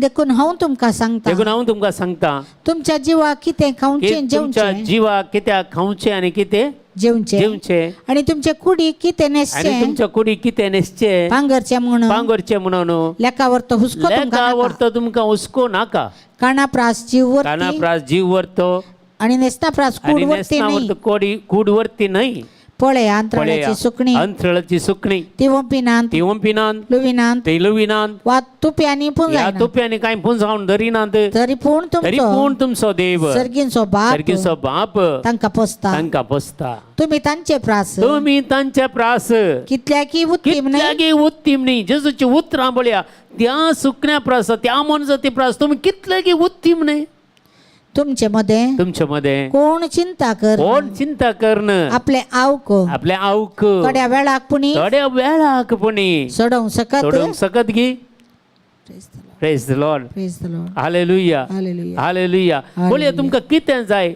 [SPEAKER 2] देखून हांव तुमकां सांगता,
[SPEAKER 1] देखून हांव तुमकां सांगता
[SPEAKER 2] तुमच्या जिवाक कितें खावचें
[SPEAKER 1] की तुमच्या
[SPEAKER 2] जेवचें
[SPEAKER 1] जिवाक कित्याक खावचें आनी कितें
[SPEAKER 2] जेवचें
[SPEAKER 1] जेवचें
[SPEAKER 2] आनी तुमच्या कुडीक कितें
[SPEAKER 1] आनी
[SPEAKER 2] न्हेसचें
[SPEAKER 1] तुमच्या कुडीक कितें न्हेसचें
[SPEAKER 2] पांगरचें म्हणून
[SPEAKER 1] पांगरचें म्हणून
[SPEAKER 2] लेखावर तो हुस्को तुमकां
[SPEAKER 1] लेका
[SPEAKER 2] नाका.
[SPEAKER 1] व्हरतो तुमकां हुस्को नाका.
[SPEAKER 2] काना प्रास जीव वरती
[SPEAKER 1] काना प्रास जीव व्हरतो
[SPEAKER 2] आनी न्हेसना प्रास कूड
[SPEAKER 1] आनी
[SPEAKER 2] वरती
[SPEAKER 1] न्हेसना
[SPEAKER 2] न्हय.
[SPEAKER 1] व्हरतो कोडी कूड वरती न्हय.
[SPEAKER 2] पळया अंतराळाची सुकणी
[SPEAKER 1] अंतराळाची सुकणी
[SPEAKER 2] ती वंपिनात
[SPEAKER 1] ती वंपिनात
[SPEAKER 2] लुविनात
[SPEAKER 1] ती लुविनात
[SPEAKER 2] वा तुप्यांनी
[SPEAKER 1] ह्या
[SPEAKER 2] पुंजायनात
[SPEAKER 1] तुप्यांनी कांय पुंजावन धरिनात.
[SPEAKER 2] तरी पूण
[SPEAKER 1] तरी
[SPEAKER 2] तुमचो
[SPEAKER 1] पूण तुमचो देव
[SPEAKER 2] सर्गींचो बाप
[SPEAKER 1] सर्गीचो बाप
[SPEAKER 2] तांकां पोसता.
[SPEAKER 1] तांकां पोसता.
[SPEAKER 2] तुमी तांचे प्रास
[SPEAKER 1] तुमी तांचे प्रास
[SPEAKER 2] कितल्याकी उत्तीम न्हय
[SPEAKER 1] कितल्याकी उत्तीम न्ही. जेजूची उतरां पळया त्या सुकण्या प्रास त्या मनजाती प्रास तुमी कितल्याकी उत्तीम न्ही.
[SPEAKER 2] तुमचे मदें
[SPEAKER 1] तुमचे मदें
[SPEAKER 2] कोण चिंता कर
[SPEAKER 1] कोण चिंता करन
[SPEAKER 2] आपले आवक
[SPEAKER 1] आपल्या आवक
[SPEAKER 2] थोड्या वेळाक पुणी
[SPEAKER 1] थोड्या वेळाक पुणी
[SPEAKER 2] सोडोवंक शकत.
[SPEAKER 1] सोडूंक शकत की. Praise the Lord.
[SPEAKER 2] Praise the Lord.
[SPEAKER 1] Hallelujah.
[SPEAKER 2] Hallelujah.
[SPEAKER 1] Hallelujah. पळया तुमकां कितें जाय,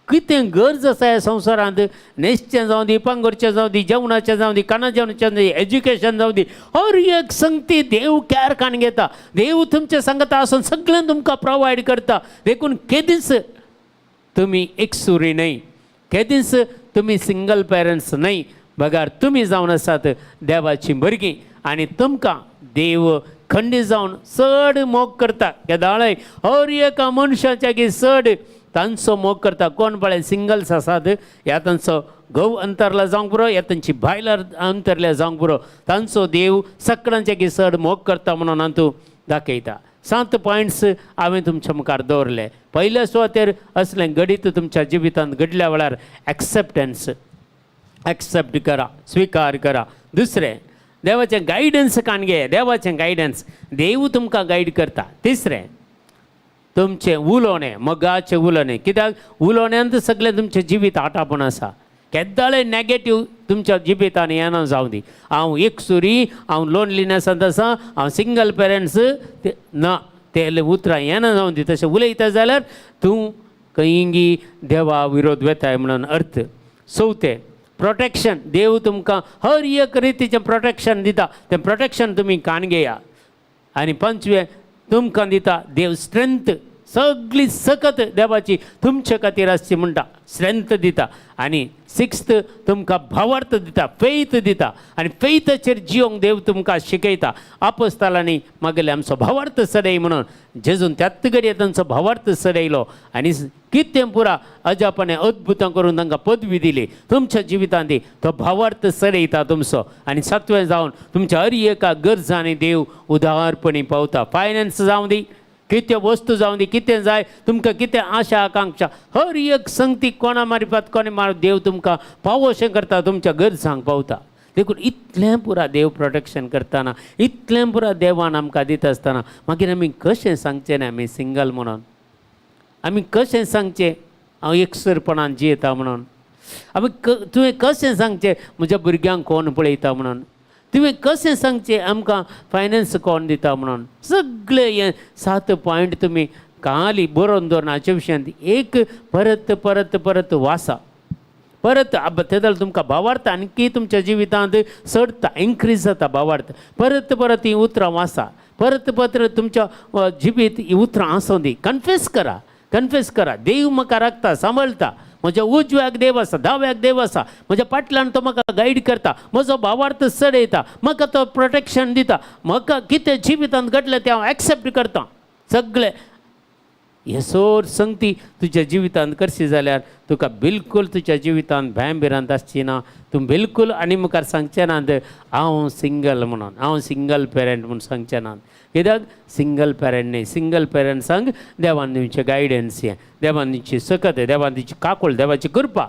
[SPEAKER 1] कितें गरज आसा ह्या संवसारांत, न्हेसचें जावं दी, पांगरचें जावं दी, जेवणाचें जावं दी, काना जेवणाचें जावं दी, एज्युकेशन जावं दी, हर एक संगती देव कॅर काण घेता. देव तुमचें सांगता आसून सगळें तुमकां प्रोवायड करता. देखून केदींच तुमी एकसुरी न्हय, केदींच तुमी सिंगल पेरंट्स न्हय, बगार तुमी जावन आसात देवाचीं भुरगीं आनी तुमकां देव खंडीत जावन चड मोग करता. केदाळय हर एका मनशाच्या की चड तांचो मोग करता. कोण पळय सिंगल्स आसात, ह्या तांचो घोव अंतरला जावंक पुरो, ह्या तांची बायलां अंतरल्या जावंक पुरो, तांचो देव सगळ्यांच्या की चड मोग करता म्हणून हांव तूं दाखयता. 7 पॉयंट्स हांवें तुमच्या मुखार दवरले. पयल्या सुवातेर असलें घडीत तुमच्या जिवितांत घडल्या वेळार एक्सेप्टन्स, एक्सेप्ट करा, स्विकार करा. दुसरें, देवाचें गायडन्स काण घे, देवाचें गायडन्स, देव तुमकां गायड करता. तिसरें, तुमचें उलोवणें, मोगाचें उलोवणें, कित्याक उलोवण्यांत सगळें तुमचें जिवीत आटापून आसा. केद्दाळें नॅगेटीव तुमच्या जिवितान येना जावं दी, हांव एकसुरी, हांव लोनलीनेसांत आसा, हांव सिंगल पेरंट्स, ते ना, ते उतरां येना जावं दी. तशें उलयता जाल्यार तूं खंयगी देवा विरोध वेताय म्हणून अर्थ. चवथें, प्रोटेक्शन, देव तुमकां हर एक रितीचें प्रोटेक्शन दिता, तें प्रोटेक्शन तुमी काण घेया. आनी पंचवें, तुमकां दिता देव स्ट्रेंथ, सगळी सकत देवाची तुमचे खातीर आसची म्हणटा, स्ट्रेंथ दिता. आनी सिक्स्थ, तुमकां भावार्थ दिता, फेथ दिता. आनी फेथाचेर जियोंक देव तुमकां शिकयता. आपोस्तालांनी मागले आमचो भावार्थ सडय म्हणून, जेजून त्याच घडये तांचो भावार्थ सडयलो आनी कितें पुरा अजापाने अद्भुतां करून तांकां पदवी दिली. तुमच्या जिवितांत दी तो भावार्थ सडयता तुमचो. आनी सातवें जावन तुमच्या हर एका गरजांनी देव उदारपणी पावता. फायनान्स जावं दी, कितें वस्तू जावं दी, कितें जाय तुमकां, कितें आशा आकांक्षा, हर एक संगती कोणा मारिपात कोणा मार देव तुमकां पावोशें करता, तुमच्या गरजांक पावता. देखून इतलें पुरा देव प्रोटेक्शन करतना, इतलें पुरा देवान आमकां दिता आसतना मागीर आमी कशें सांगचें न्ही आमी सिंगल म्हणून? आमी कशें सांगचें हांव एकसुरपणान जियेता म्हणून? आमी तुवें कशें सांगचें म्हज्या भुरग्यांक कोण पळयता म्हणून? तुवें कशें सांगचें आमकां फायनान्स कोण दिता म्हणून? सगळे हे 7 पॉयंट तुमी खाली बरोवन दवरून हाचे विशयांत एक परत परत परत वासा, परत ते जाल्यार तुमकां भावार्थ आणकी तुमच्या जिवितांत चडता, इन्क्रीज जाता भावार्थ. परत परत हीं उतरां वासा, परत परत तुमच्या जिवीत हीं उतरां आसूं दी. कन्फेस करा, कन्फेस करा, देव म्हाका राखता, सांबाळटा, म्हज्या उजव्याक देव आसा, दाव्याक देव आसा, म्हज्या फाटल्यान तो म्हाका गायड करता, म्हजो भावार्थ चडयता, म्हाका तो प्रोटेक्शन दिता, म्हाका कितें जिवितांत घडलें तें हांव एक्सेप्ट करता. सगळें हे सोर संगती तुज्या जिवितांत करशी जाल्यार तुका बिलकूल तुज्या जिवितांत भंय भिरांत आसची ना. तूं बिलकूल आनी मुखार सांगचें ना हांव सिंगल म्हणून, हांव सिंगल पेरंट म्हूण सांगचें ना. कित्याक सिंगल पेरंट न्ही, सिंगल पेरंट्सांक देवान दिवचें गायडन्स हें, देवान दिवची सकत, देवान दिवची काकूळ, देवाची कृपा.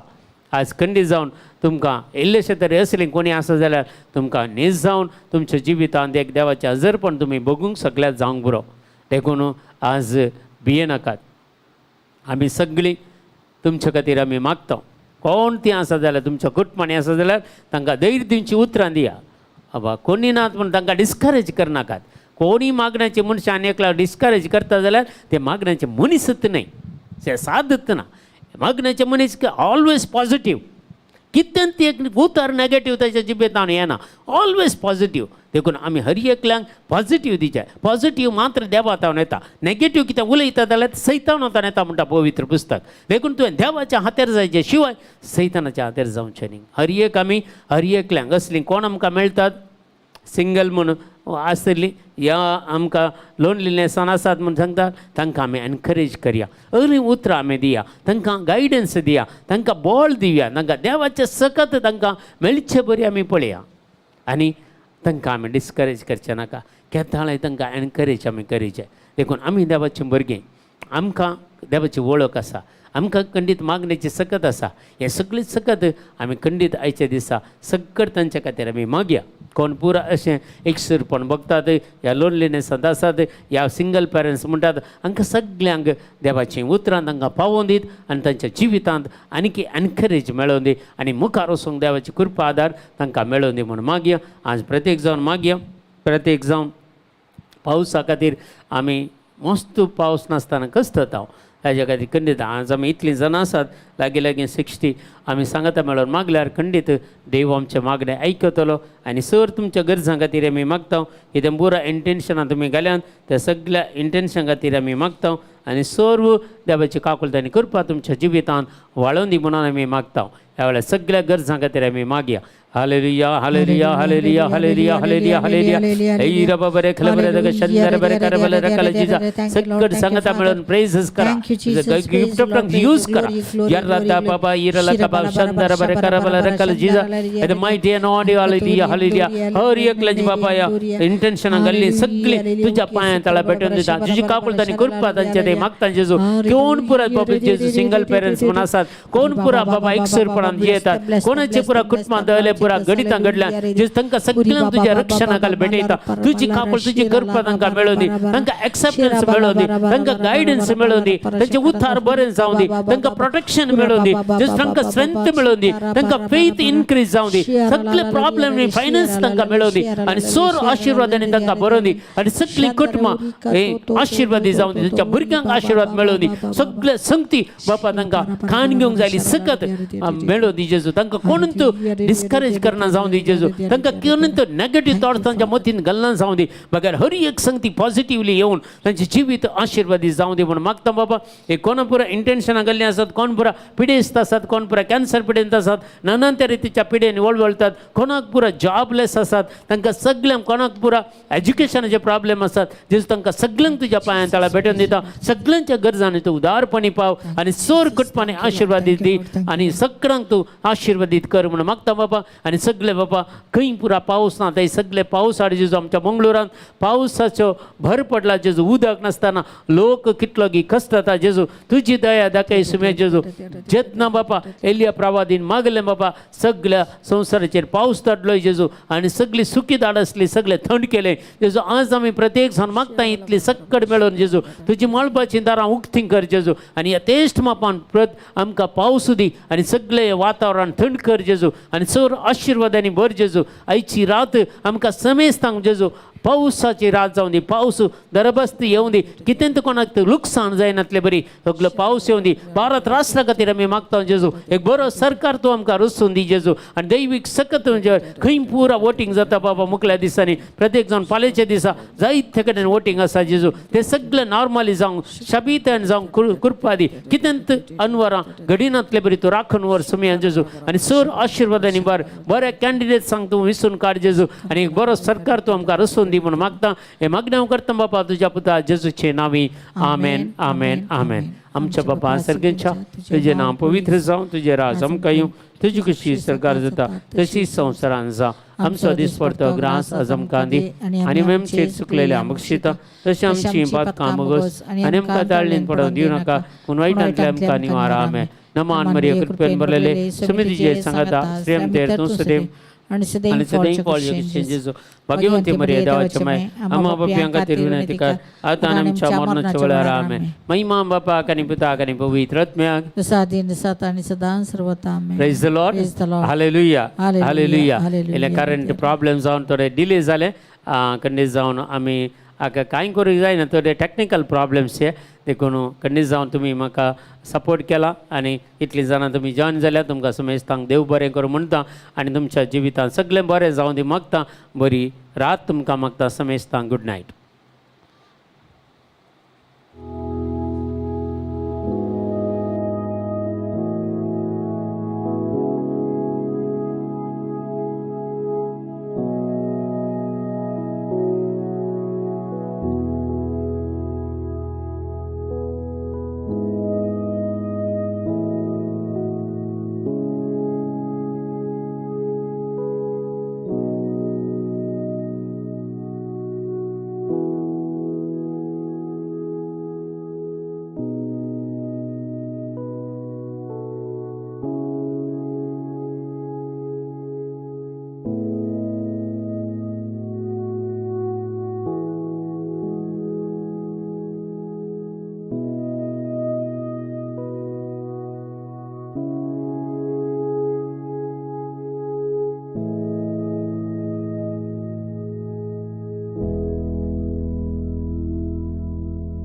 [SPEAKER 1] आज खंडीत जावन तुमकां इल्लेशें तरी असलें कोणी आसा जाल्यार तुमकां न्हीज जावन तुमच्या जिवितांत एक देवाचें हजरपण तुमी भोगूंक सगळ्याक जावंक बरो. देखून आज भियेनाकात, आमी सगळीं तुमच्या खातीर आमी मागता. कोण ती आसा जाल्यार तुमच्या कुटुंबांनी आसा जाल्यार तांकां धैर्य दिवची उतरां दिया. आबा कोणी नात म्हूण तांकां डिस्करेज करनाकात. कोणी मागण्याचे मनशां आनी एकल्या डिस्करेज करता जाल्यार ते मागण्याचे मनीसच न्हय, ते सादच ना. मागण्याचे मनीस ऑलवेज पॉझिटीव, कितें ती एक उतर नॅगेटीव ताच्या जिबेंत येना, ऑलवेज पॉझिटीव. देखून आमी हर एकल्यांक पॉझिटीव दिवचें. पॉझिटीव मात्र देवा तावन येता, नॅगेटीव कितें उलयता जाल्यार सैतान वतान येता म्हणटा पवित्र पुस्तक. देखून तुवें देवाच्या हातेर जायचें शिवाय सैतानाच्या हातेर जावचें न्ही. हर एक आमी हर एकल्यांक असलीं कोण आमकां मेळटात सिंगल म्हूण आसतली या आमकां लोनलीनेसान आसात म्हूण सांगता, तांकां आमी एनकरेज करया, बरीं उतरां आमी दिया, तांकां गायडन्स दिया, तांकां बळ दिवया, तांकां देवाचें सकत तांकां मेळचे बरी आमी पळया आनी तांकां आमी डिस्करेज करचें नाका. केदाळाय तांकां एनकरेज आमी करीचें. देखून आमी देवाचीं भुरगीं, आमकां देवाची वळख आसा, आमकां खंडीत मागणेची सकत आसा. हें सगळें सकत आमी खंडीत आयच्या दिसा सगळें तांच्या खातीर आमी मागया. कोण पुरा अशें एकसुरपण बगतात ह्या लोनलीनेसांत आसात ह्या सिंगल पेरंट्स म्हणटात, हांकां सगल्यांक देवाचीं उतरां तांकां पावोवन दीत आनी तांच्या जिवितांत आनीक एनकरेज मेळोवन दी आनी मुखार वचूंक देवाची कृपा आदार तांकां मेळोवन दी म्हूण मागया. आज प्रत्येक जावन मागया. प्रत्येक जावन पावसा खातीर आमी मस्त पावस नासतना कसतात हांव ताज्या खातीर खंडीत आज आमी इतलीं जाणां आसात, लागीं लागीं 60 आमी सांगता मेळोन मागल्यार खंडीत देव आमचें मागणें आयकतलो. आनी सर तुमच्या गरजां खातीर आमी मागता, कितें पुरा इंटेन्शनां तुमी घाल्यात त्या सगळ्या इंटेन्शन खातीर आमी मागता आनी सर्व देवाची काकुळट आनी कृपा तुमच्या जिवितांत वाळोवन दी म्हणून आमी मागता. ह्या वेळार सगळ्या गरजां खातीर आमी मागया. Hallelujah, hallelujah, hallelujah, hallelujah, hallelujah, hallelujah. ऐ रबा बरे खल बरे दग शंदर बरे कर बले रकल जिजा. सगळं सांगता मेळून प्रेझ करा. गिफ्ट ऑफ टंग यूज करा. यर्रा बाबा इरला कबा शंदर बरे कर बले रकल जिजा. The mighty anointing. Hallelujah, hallelujah. हर एकल्याची बाबा या इंटेन्शनां घाल्ली सगळी तुझ्या पांया तळा भेटून दिता. तुजी काकुळट आनी कृपा तांचे ते मागता जेजू. कोण पुरा बाबा जेजू सिंगल पेरंट्स म्हूण आसात, कोण पुरा बाबा एकसुरपणान जियेतात, कोणाचे पुरा कुटुंबांत दवरले पुरा घडितां घडल्या जेजू, तांकां सगळ्यांक तुज्या रक्षणा खाला भेटयता. तुजी काकुळट, तुजी कृपा तांकां मेळोवन दी. तांकां एक्सेप्टन्स मेळोवन दी, तांकां गायडन्स मेळोवन दी, तांचे उद्धार बरें जावं दी, तांकां प्रोटेक्शन मेळोवन दी जेजू, तांकां स्ट्रेंथ मेळोवन दी, तांकां फेथ इनक्रीज जावं दी. सगळे प्रॉब्लेम फायनान्स तांकां मेळोवन दी आनी सोर आशिर्वादांनी तांकां बरोवन दी आनी सगळीं कुटुंबां हे आशिर्वादी जावं दी. तांच्या भुरग्यांक आशिर्वाद मेळोवन दी. सगळे संगती बापा तांकां खाण घेवंक जाय सकत मेळोवन दी जेजू. तांकां कोणून तूं डिस्करेज करना जावं दी जेजू. तांकां कोणून तूं नेगेटीव थॉट्स तांच्या मतीन घालना जावं दी, बगैर हर एक संगती पॉझिटिवली येवन तांचें जिवीत आशिर्वादी जावं दी म्हूण मागता बाबा. हे कोण पुरा इंटेन्शनां घाल्लीं आसात, कोण पुरा पिडेस्त आसात, कोण पुरा कॅन्सर पिडेस्त आसात, नाना तरेच्या पिडेन वळवळतात, कोणाक पुरा जॉबलेस आसात, तांकां सगळ्यांक, कोणाक पुरा एज्युकेशनाचे प्रॉब्लेम आसात जेजू, तांकां सगळ्यांक तुज्या पांयां तळा भेटून दिता. सगळ्यांच्या गरजांनी तूं उदारपणी पाव आनी सोर कुटपांनी आशिर्वादीत दी आनी सगळ्यांक तूं आशिर्वादीत कर म्हूण मागता बाबा. आनी सगळे बाबा खंय पुरा पावस ना थंय सगळे पावस हाड जेजू. आमच्या मंगळुरांत पावसाचो भर पडला जेजू. उदक नासतना लोक कितलो गी कष्टता जेजू. तुजी दया दाखय सुमे जेजू. जेन्ना बापा एलिया प्रवादीन मागलें बाबा, सगळ्या संवसाराचेर पावस धाडलो जेजू आनी सगळी सुकी दाड आसली सगळें थंड केलें जेजू. आज आमी प्रत्येक जाण मागता इतली सक्कड मेळोवन जेजू, तुजी मळबाचीं दारां उक्तीं कर जेजू आनी ह्या तेश्ट मापान प्रत आमकां पावस दी आनी सगळें वातावरण थंड कर जेजू आनी चड आशिर्वादांनी भर जेजू. आयची रात आमकां समेस्तांक जेजू पावसाची रात जावं दी. पावस दरबस्त येवं दी. कितें कोणाक लुकसाण जायनातले बरी सगलो पावस येवं दी. भारत राष्ट्रा खातीर आमी मागता जेजू, एक बरो सरकार तूं आमकां रचून दी जेजू आनी दैवीक सकत म्हणजे खंय पुरा वोटींग जाता बाबा मुखल्या दिसांनी, प्रत्येक जावन फाल्यांच्या दिसा जायते कडेन वोटींग आसा जेजू. ते सगळे नॉर्मली जावंक, शबीतान जावंक कृपा दी. कितें अनवरां घडिनातले बरी तूं राखून वर सुमया जेजू आनी सर आशिर्वादांनी बर बऱ्या कॅन्डिडेट सांग तूं विसून काड जेजू आनी एक बरो सरकार तूं आमकां रचून दी म्हूण मागता. हे मागणें हांव करता बापा तुज्या पुता जेजूचे नांवी. आमेन, आमेन, आमेन. आमच्या बापा सर्गेच्या, तुजें नांव पवित्र जावं, तुजें राज आमकां येवं, तुजी कशी सरकार जाता तशी संवसारान जावं. आमचो दिसपडतो ग्रास आज आमकां दी आनी आमचेर चुकलेले आमकां तशें आमची पातकां मुगोस आनी आमकां ताळणीन पडोवन दिवं नाका, पूण वायटांतले आमकां निवार. आमेन. नमान मरिया, कृपेन भरलेले, सुमी तुजे सांगाता, स्त्रियां तेर तूं सदैव
[SPEAKER 2] आणि सदैव
[SPEAKER 1] आणि सदैव फळ जेजू. भाग्यवंती मरिया, देवाच्या माय, आम्हा पाप्यां खातीर विनंती कर, आता आणि आमच्या मरणाच्या वेळार. आमेन. महिमा बापाक आणि पुताक आणि पवित्र आत्म्याक,
[SPEAKER 2] जसा आदी सात आणि सदा सर्वता. आमेन.
[SPEAKER 1] Praise the Lord.
[SPEAKER 2] Praise the Lord.
[SPEAKER 1] Hallelujah.
[SPEAKER 2] Hallelujah.
[SPEAKER 1] Hallelujah.
[SPEAKER 2] Hallelujah.
[SPEAKER 1] इल्लें करंट प्रॉब्लेम जावन थोडे डिले जाले. खंडीत जावन आमी आतां कांय करूंक जायना, थोडे टॅक्निकल प्रॉब्लेम्स हे. देखून खंडीत जावन तुमी म्हाका सपोर्ट केला आनी इतलीं जाणां तुमी जॉयन जाल्या, तुमकां समेस्तांक देव बरें करूं म्हणटा आनी तुमच्या जिवितांत सगळें बरें जावं दी मागता. बरी रात तुमकां मागता समेस्तांक. Good night.